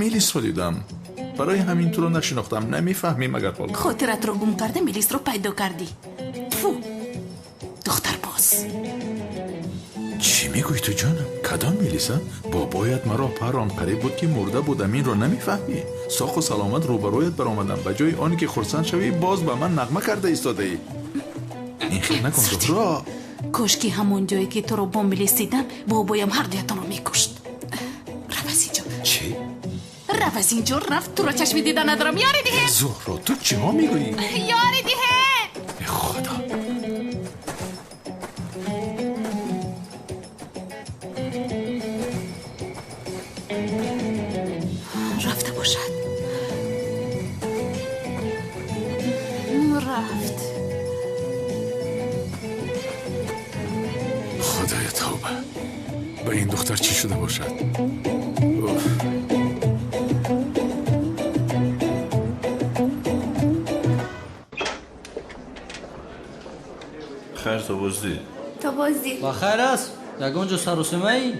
Милисро дидам, барои ҳамин туро нашинохтам. Намефаҳмӣ магар ҳоло? Хотиратро гум карда милисро пайдо кардӣ. Тфу, духтарбоз. Чӣ мегӯӣ ту, ҷонам? Кадом милиса? Бобоят маро парон, қариб буд ки мурда будам. Инро намефаҳмӣ? Соқу саломат рӯбарӯят баромадам. Ба ҷои оне ки хурсанд шавӣ, боз ба ман нағма карда истодаӣ. Ин хел накун, Зуҳро. Кош ки ҳамон ҷое ки туро бо милис дидам, бобоям ҳар дуятонро мекушт. Рав аз инҷо. Чӣ? Рав аз инҷо, рафт, туро чашми дида надорам. Ёри диҳед! Зуҳро, ту чиҳо мегӯӣ? Ёри диҳед! Худо! Рафта бошад. Рафт. Худоя, тавба! Ба ин духтар чӣ шуда бошад? Хайр, то боздид. То боздид. Ба хайр аст? Ягон ҷо саросемаӣ?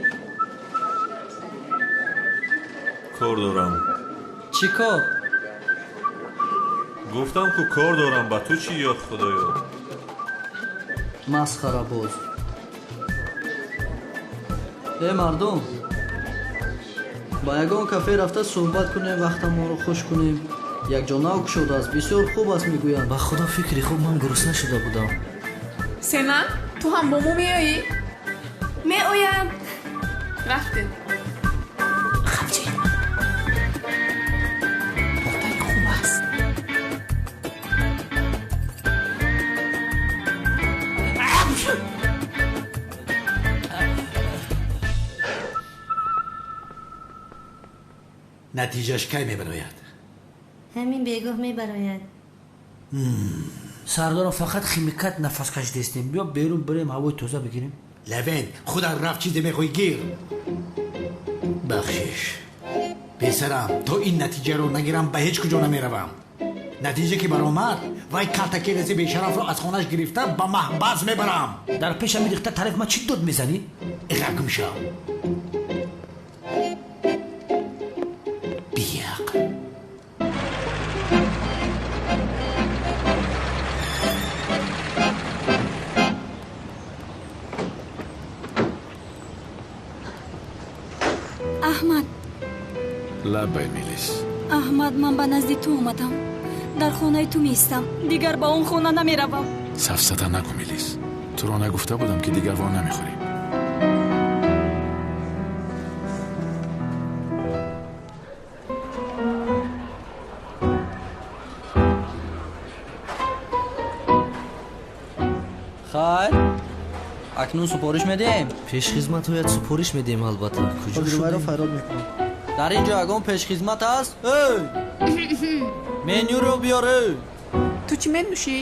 Кор дорам. Чӣ кор? Гуфтам ку кор дорам, ба ту чӣ, ё худоё? Масхарабоз. Э мардум, ба ягон кафе рафта суҳбат кунем, вақтамонро хуш кунем. Як ҷо нав кушодааст, бисёр хуб аст мегӯянд. Ба худо фикри хуб, ман гурусна шуда будам. Сена, ту ҳам бо мо меоӣ? Меоям. Рафтем. Хабчи. Бобаи хуб аст. Натиҷааш кай мебарояд? Ҳамин бегоҳ мебарояд. Сардорам, фақат химикат нафас кашидастем. Биё берун бирем, ҳавои тоза бигирем. Левент, худат рафт, чизе мехоҳӣ гир. Бахшиш писарам, то ин натиҷаро нагирам ба ҳеҷ куҷо намеравам. Натиҷа ки баромад, вай калтакеласи бешарафро аз хонаш гирифта ба маҳбас мебарам. Дар пешам рехта тараф ман чӣ дод мезанӣ? Иға гум шав. Биақл. Аҳмад. Лаббай, Милис. Аҳмад, ман ба назди ту омадам. Дар хонаи ту меистам. Дигар ба он хона намеравам. Сафсата нагӯ, Милис. Туро нагуфта будам ки дигар во намехӯрем. Хайр, акнун супориш медиҳем. Пешхизматҳоят супориш медиҳем, албатта. Куҷо Ҳозир шудем? фарёд мекунам. Дар ин ҷо ягон пешхизмат аст? Эй! Менюро биёр, эй! Ту чӣ менӯшӣ?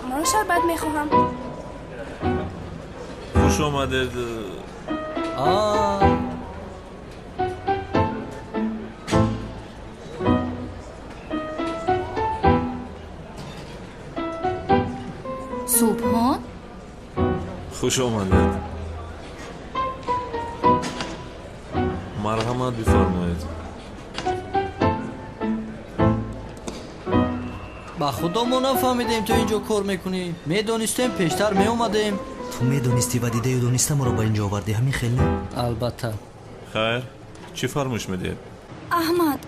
Ман шарбат мехоҳам. Хуш омадед. А. Субҳон? Хуш омадед. Марҳамат бифармоед. Ба худо мо нафаҳмидем ту ин ҷо кор мекунӣ. Медонистем, пештар меомадем. Ту медонистӣ ва дидаю дониста моро ба ин ҷо овардӣ, ҳамин хел не? Албатта. Хайр, чӣ фармоиш медиҳед? Аҳмад,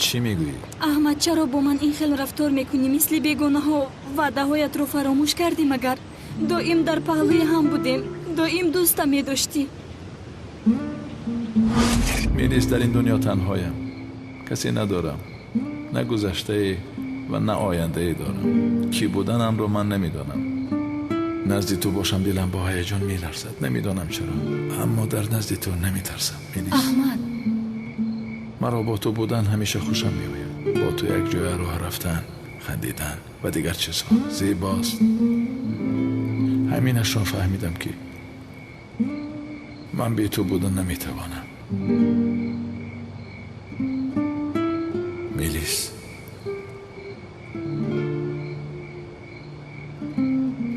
Чӣ мегӯӣ? Аҳмад, чаро бо ман ин хел рафтор мекунӣ? Мисли бегонаҳо ваъдаҳоятро фаромӯш кардӣ магар? Доим дар паҳлӯи ҳам будем. Доим дӯстам медоштӣ. Мелис, дар ин дунё танҳоям, касе надорам, на гузаштае ва на ояндае дорам. Кӣ буданамро ман намедонам. Назди ту бошам, дилам бо ҳаяҷон меларзад. Намедонам чаро, аммо дар назди ту наметарсам. Мелис, Аҳмад, маро бо ту будан ҳамеша хушам меояд. Бо ту як ҷоя роҳ рафтан, хандидан ва дигар чизҳо зебост. Ҳаминашро фаҳмидам, ки ман бе ту будан наметавонам. Мелис,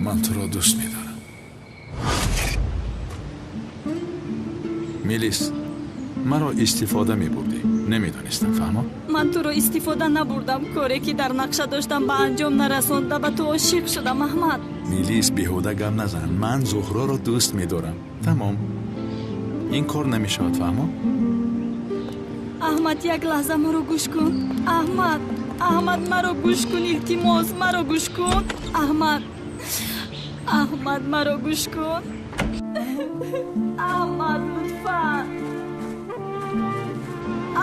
ман туро дӯст медорам. Мелис, маро истифода мебурдӣ, намедонистам, фаҳмо? Ман туро истифода набурдам. Коре ки дар нақша доштам, ба анҷом нарасонда, ба ту ошиқ шудам, Аҳмад. Мелис, беҳуда гап назан. Ман Зуҳроро дӯст медорам, тамом. Ин кор намешавад, фаҳмо? Аҳмад, як лаҳза маро гӯш кун. Аҳмад, Аҳмад, маро гӯш кун, илтимос, маро гӯш кун. Аҳмад, Аҳмад, маро гӯш кун. Аҳмад, лутфан.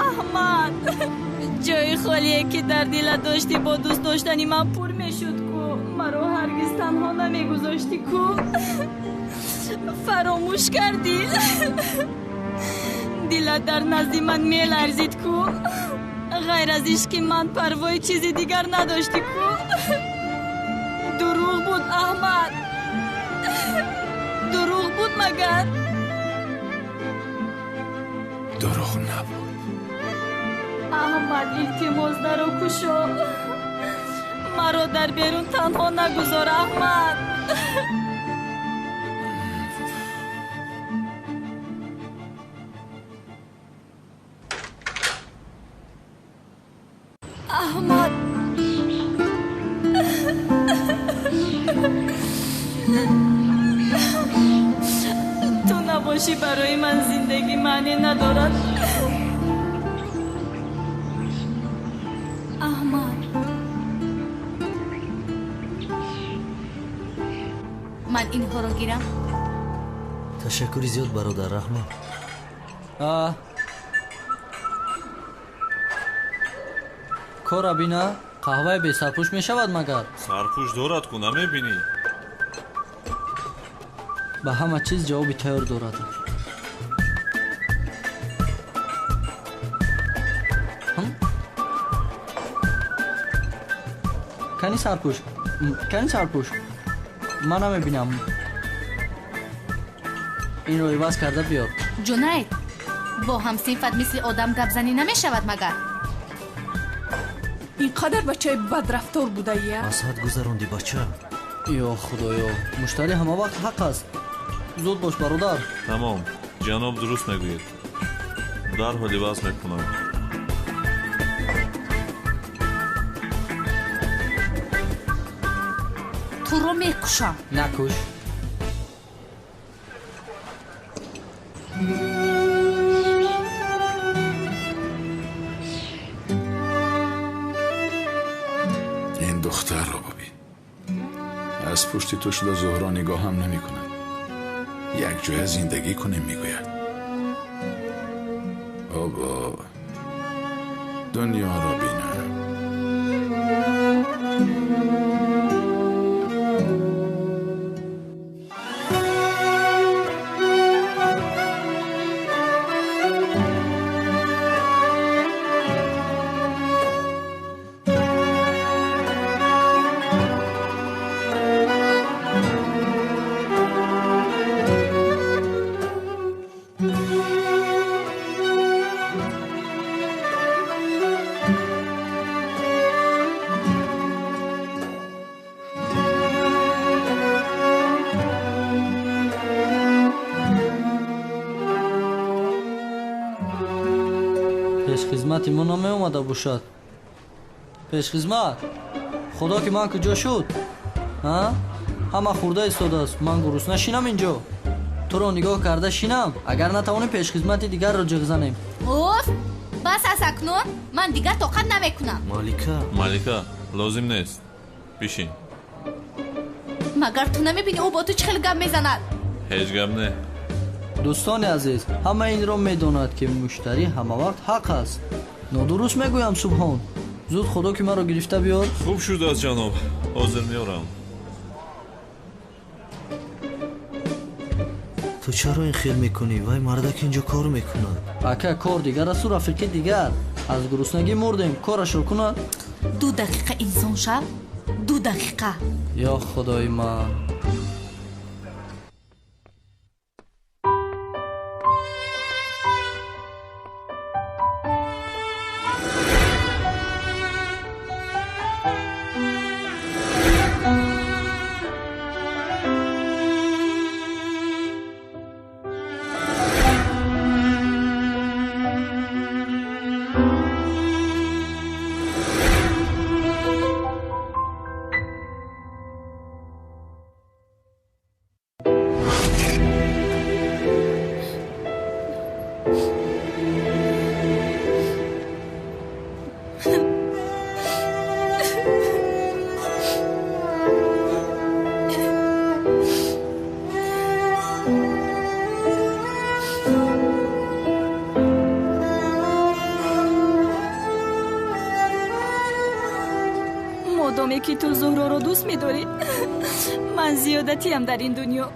Аҳмад, ҷои холие ки дар дилат доштӣ, бо дӯст доштани ман пур мешуд ку. Маро ҳаргиз танҳо намегузоштӣ ку. Фаромӯш кардӣ? Дилат дар назди ман меларзид ку. Ғайр аз ишқи ман парвои чизи дигар надоштӣ ку. Дурӯғ буд, Аҳмад, дурӯғ буд магар? Дурӯғ набуд. Аҳмад, илтимос, даро кушо. Маро дар берун танҳо нагузор, Аҳмад. Аҳмад, ту набошӣ, барои ман зиндагӣ маънӣ надорад. Аҳмад, Ман инҳоро гирам. Ташаккури зиёд, бародар, раҳмат. А кора бина, қаҳваи бесарпӯш мешавад магар? Сарпӯш дорад ку, намебинӣ? Ба ҳама чиз ҷавоби тайёр дорад. Ҳм? Кани сарпӯш? Кани сарпӯш? Ман намебинам. Инро иваз карда биёр. Ҷунайд, бо ҳамсинфат мисли одам гапзанӣ намешавад магар? Ин қадар бачаи бадрафтор будаия. Аз ҳад гузаронди, бача. Ё худоё, муштарӣ ҳама вақт ҳақ аст. Зуд бош, бародар. Тамом, ҷаноб дуруст мегӯед, дарҳол иваз мекунам. Туро мекушам. Накуш. Ин духтарро бибин, аз пушти ту шуда Зуҳро нигоҳам намекунад. Як ҷоя зиндагӣ кунем, мегӯяд. Обо, дунёро бинам. Пешхизмати мо намеомада бошад. Пешхизмат, худо ки ман куҷо шуд? А ҳама хӯрда истодааст, ман гурусна шинам инҷо? Туро нигоҳ карда шинам? Агар натавонем, пешхизмати дигарро ҷиғ занем. Уф, бас аз акнун ман дигар тоқат намекунам. Малика, Малика, лозим нест, бишин. Магар ту намебинӣ, ӯ бо ту чӣ хел гап мезанад? Ҳеҷ гап не. Дӯстони азиз, ҳама инро медонад, ки муштарӣ ҳамавақт ҳақ аст. Нодуруст мегӯям, Субҳон? Зуд худо ки маро гирифта биёр. Хуб шудааст, ҷаноб, ҳозир меорам. Ту чаро ин хел мекунӣ? Вай мардак инҷо кор мекунад. Ака, кор дигар асту рафиқи дигар. Аз гуруснагӣ мурдем, корашро кунад. 2 дақиқа инсон шав, 2 дақиқа. Ё худои ман. Модоме ки ту Зуҳроро дӯст медорӣ, ман зиёдатиам дар ин дунё.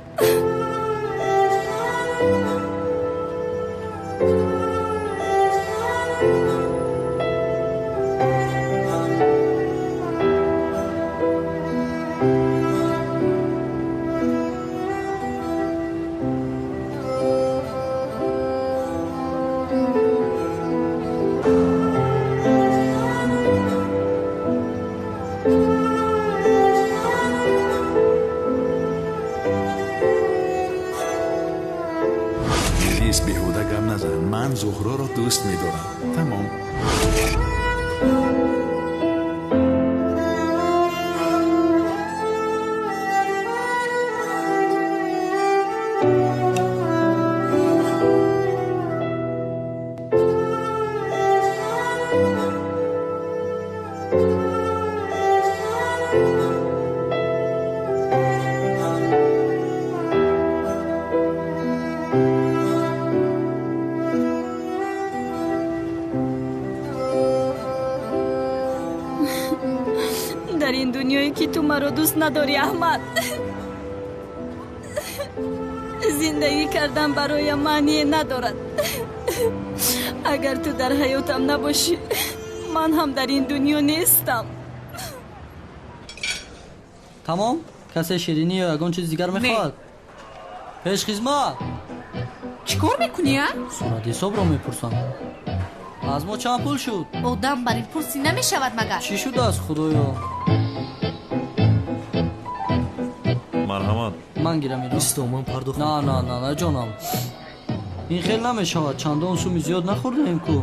Беҳуда гап назан. Ман Зуҳроро дӯст медорам. Тамом. Дар ин дунёе ки ту маро дӯст надорӣ, Аҳмад, зиндагӣ кардан бароям маъние надорад. Агар ту дар ҳаётам набошӣ, ман ҳам дар ин дунё нестам. Тамом? Касе ширинӣ ё ягон чиз дигар мехоҳад? Пешхизмат! Чӣ кор мекунӣ, а? Суратҳисобро мепурсам. Аз мо чанд пул шуд? Одам бар ин пурсӣ намешавад магар? Чӣ шудааст, худоё? Марҳамат. Ман гирам ино. Исто, ман пардохт. На, на, на, на, ҷонам. Ин хел намешавад. Чандон суми зиёд нахӯрдаем ку.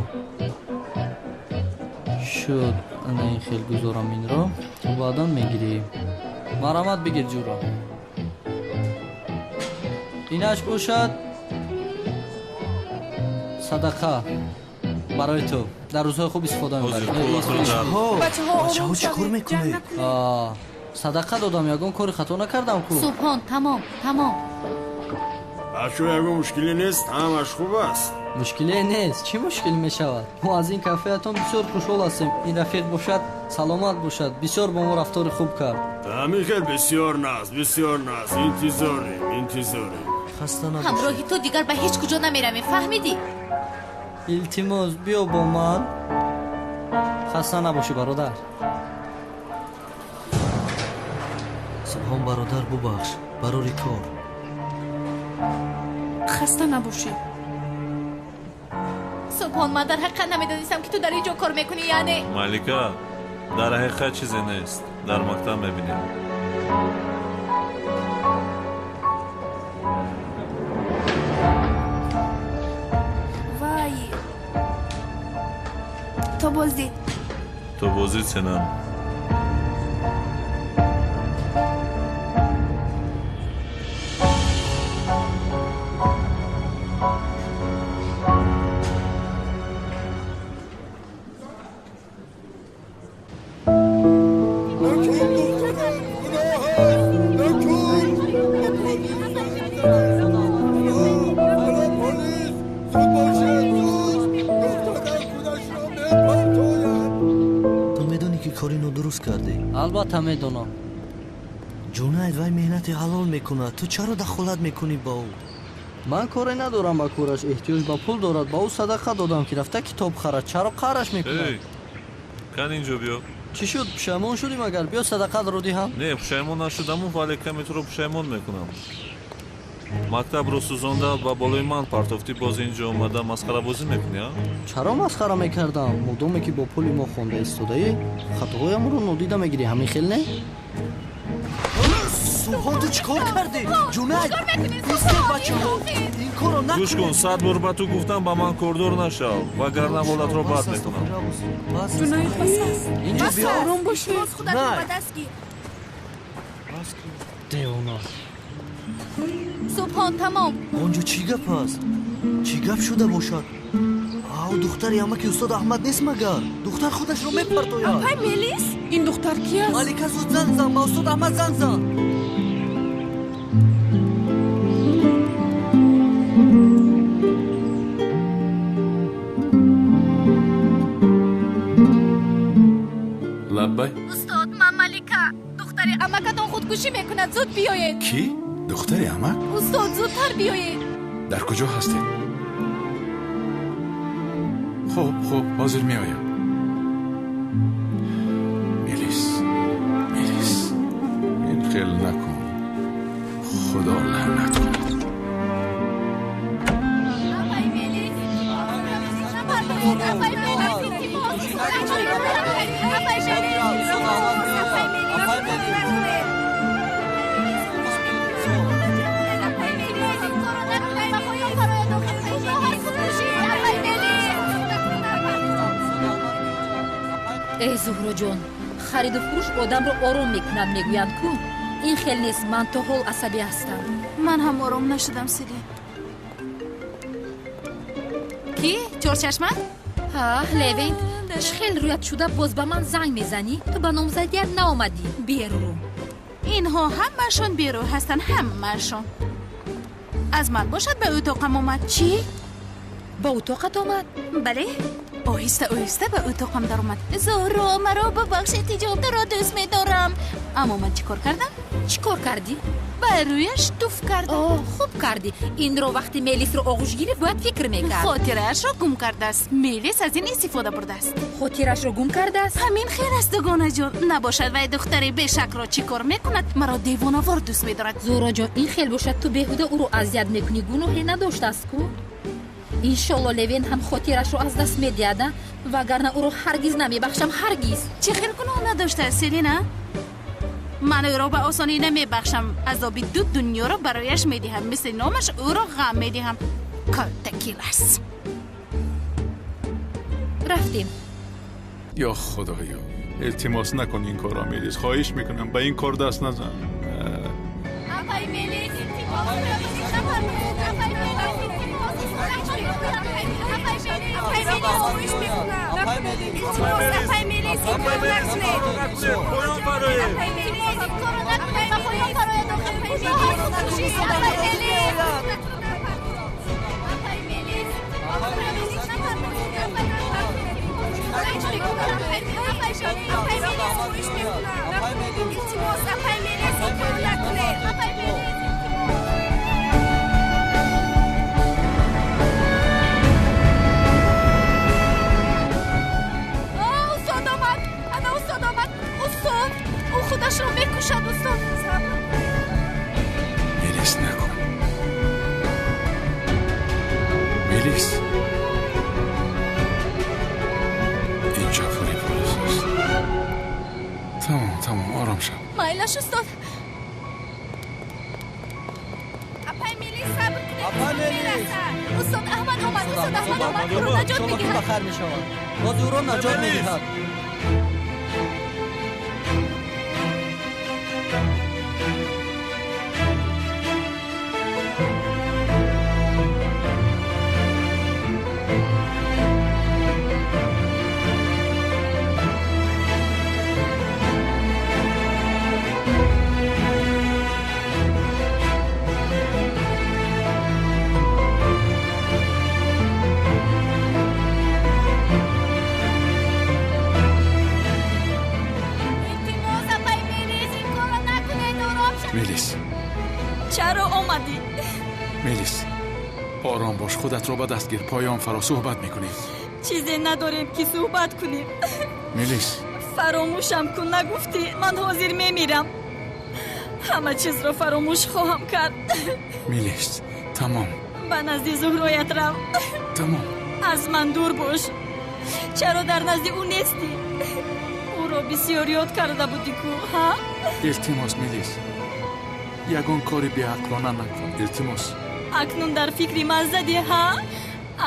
Шуд. Ана ин хел гузорам инро. Ту баъдан мегирӣ. Марҳамат, бигир ҷуро. Инаш бошад садақа барои ту. Дар рӯзҳои хуб истифода мебарӣ. Бачаҳо, чӣ кор мекунед? Садақа додам, ягон кори хато накардам ку. Субҳон, тамом, тамом. Бачаҳо, ягон мушкиле нест, ҳамаш хуб аст. Мушкиле нест. Чӣ мушкил мешавад? Мо аз ин кафеатон бисёр хушҳол ҳастем. Ин рафиқ бошад, саломат бошад. Бисёр бо мо рафтори хуб кард. Ҳамин хел бисёр наз, бисёр наз. Интизорем, интизорем. Хаста набошед. Ҳамроҳи ту дигар ба ҳеҷ куҷо намеравем, фаҳмидӣ? Илтимос, биё бо ман. Хаста набошӣ, бародар. Субҳон бародар, бубахш, барори кор. Хаста набошӣ. Субҳон, ман дар ҳақиқат намедонистам, ки ту дар ин ҷо кор мекунӣ, яъне Малика, дар ҳақиқат чизе нест. Дар мактаб мебинем. Вай, то боздид. То боздид, сенам. Албатта медонам. Ҷунайд, вай меҳнати ҳалол мекунад. Ту чаро дахолат мекунӣ ба ӯ? Ман коре надорам ба кораш, эҳтиёҷ ба пул дорад. Ба ӯ садақа додам ки рафта китоб харад. Чаро қаҳраш мекунад? Кан инҷо биё. Чӣ шуд? Пушаймон шудӣ магар? Биё садақатро диҳам. Не, пушаймон нашудаму, вале каме туро пушаймон мекунам. Мактабро сӯзонда ба болои ман партофтӣ, боз инҷо омада масхарабозӣ мекунӣ, а? Чаро масхара мекардам? Модоме ки бо пули мо хонда истодаӣ, хатоҳоямро нодида мегирӣ, ҳамин хел не? Субҳон, ту чӣ кор кардӣ? Ҷунайд, истед бачаҳо, ин корро накунед. Гӯш кун, 100 бор ба ту гуфтам, ба ман кордор нашав, вагарна ҳолатро бад мекунам. Ҷунайд, бас аст. Инҷо биё. Ором бошед. Боз худатро ба даст гир. Девона. Субҳон, тамом. Он ҷо чӣ гап аст? Чӣ гап шуда бошад? Ав, духтари амаки устод Аҳмад нест магар? Духтар худашро мепартояд. Апай Мелис? Ин духтар ки аст? Малика, зуд занг зан, ба устод Аҳмад занг зан. Лаббай. Устод, ман Малика. Духтари амакатон худкушӣ мекунад, зуд биёед. Кӣ? Духтари амак? Устод, зудтар биёед. Дар куҷо ҳастед? Хуб, хуб, ҳозир меоям. Мелис, Мелис, ин хел накун. Худо лаънат кунад. Апай Мелис, апай Мелис, апай Мелис, апай Мелис. Эй Зуҳроҷон, хариду фурӯш одамро ором мекунад, мегӯянд ку. Ин хел нест, ман то ҳол асабӣ ҳастам. Ман ҳам ором нашудам, Селин. Кӣ? Чорчашма? Ҳа, Левент. Чӣ хел рӯят шуда боз ба ман занг мезанӣ? Ту ба номзадият наомадӣ. Берӯ. Инҳо ҳамаашон берӯ ҳастанд, ҳамаашон. Аз ман бошад ба утоқам омад. Чӣ? Ба утоқат омад? Бале. Оҳиста оҳиста ба утоқам даромад. Зуҳро, маро бубахшед, ҳиҷобдаро дӯст медорам. Аммо ман чӣ кор кардам? Чӣ кор кардӣ? Ба рӯяш туф кардам. О, хуб кардӣ. Инро вақти Мелисро оғӯш гирифт, бояд фикр мекард. Хотираашро гум кардааст. Мелис аз ин истифода бурдааст. Хотираашро гум кардааст? Ҳамин хел аст, дугонаҷон. Набошад вай духтари бешакро чӣ кор мекунад? Маро девонавор дӯст медорад. Зуҳроҷон, ин хел бошад, ту беҳуда ӯро азият мекунӣ. Гуноҳе надоштааст ку? Иншолло Левен ҳам хотирашро аз даст медиҳад, вагарна ӯро ҳаргиз намебахшам, ҳаргиз. Чӣ хел гуноҳ надоштааст, Селина? Ман ӯро ба осонӣ намебахшам. Азоби ду дунёро барояш медиҳам. Мисли номаш ӯро ғам медиҳам. Калтакилас. Рафтем. Ё худоё, илтимос накун ин корро, Мелис. Хоҳиш мекунам, ба ин кор даст назан. Апай Мелис, илтимос, апай Мелис, Худашро мекушад, устод. Мелис, накун. Мелис, инҷо пури полис аст. Тамом, тамом, ором шав. Майлаш, устод. Апай Мелис, сабр кунед. Апай Мелис. Устод Аҳмад омад, устод Аҳмад омад. Ӯро наҷот медиҳад. Ба хайр мешавад. Боз ӯро наҷот медиҳад. Ором бош, худатро ба даст гир. Поён фаро суҳбат мекунем. Чизе надорем ки суҳбат кунем. Мелис, фаромӯшам кун. Нагуфтӣ ман ҳозир мемирам, ҳама чизро фаромӯш хоҳам кард. Мелис, тамом. Ба назди Зуҳроят рав. Тамом. Аз ман дур бош. Чаро дар назди ӯ нестӣ? Ӯро бисёр ёд карда будӣ ку, ҳа? Илтимос, Мелис, ягон кори беақлона накун, илтимос. Акнун дар фикри ман задӣ, ҳа?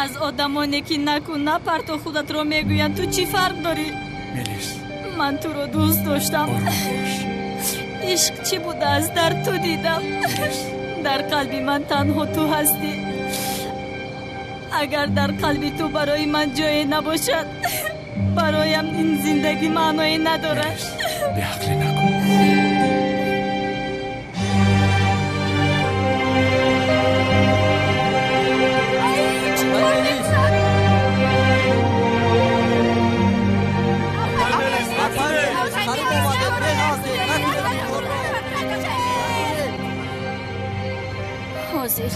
Аз одамоне ки накун, напарто худатро мегӯянд, ту чӣ фарқ дорӣ? Мелис, ман туро дӯст доштам. Ишқ чӣ будааст дар ту дидам. Дар қалби ман танҳо ту ҳастӣ. Агар дар қалби ту барои ман ҷое набошад, бароям ин зиндагӣ маъное надорад. Беақлӣ накун. Ҳозир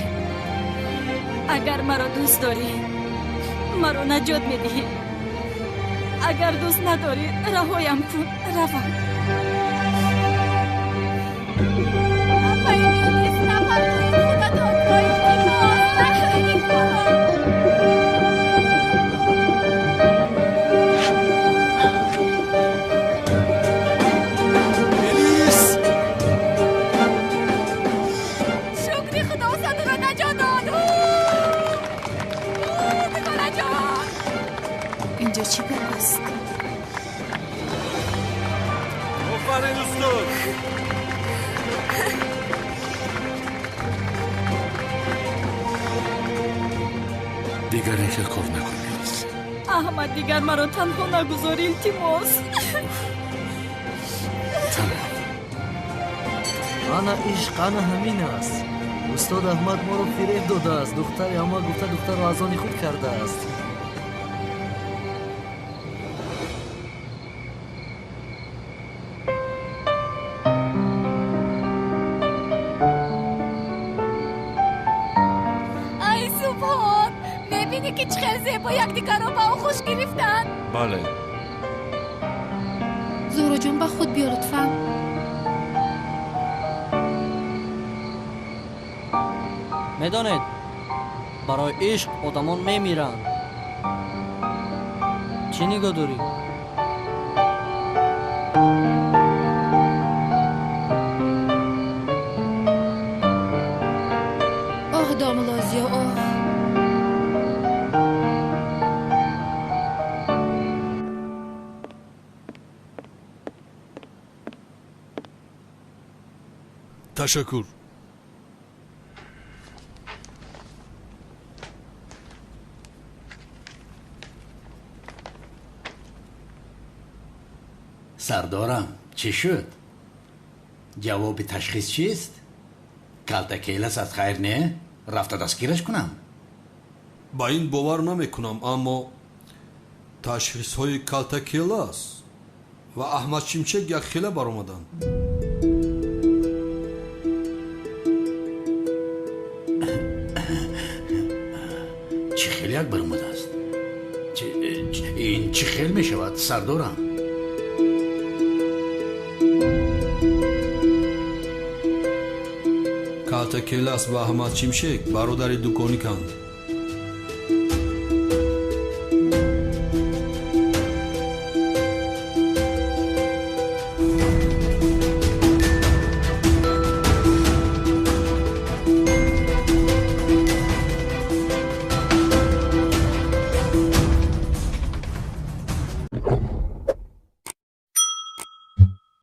агар маро дӯст дорӣ, маро наҷот медиҳӣ. Агар дӯст надорӣ, раҳоям кун, равам. Чӣ гап аст? Офарин, устод! Дигар ин хел кор накун, Мелис. Аҳмад, дигар маро танҳо нагузор, илтимос. Тамом. Ана ишқ, ана ҳамин аст. Устод Аҳмад моро фиреб додааст. Духтари ҳама гуфта духтарро аз они худ кардааст. Мебинӣ ки чӣ хел зебо якдигарро ба оғӯш гирифтанд. Бале. Зуҳроҷон, ба худ биё лутфан. Медонед, барои ишқ одамон мемиранд. Чӣ нигоҳ дорӣ? Оҳ, домулозиё, оҳ. Ташаккур. Сардорам, чӣ шуд? Ҷавоби ташхис чист? Калтакелас аз хайр не? Рафта дастгираш кунам? Ба ин бовар намекунам, аммо ташхисҳои Калтакелас ва Аҳмад Шимшек якхела баромаданд. Чӣ хел як баромадааст? Ин чӣ хел мешавад, сардорам? Калтакелас ва Аҳмад Шимшек бародари дукониканд.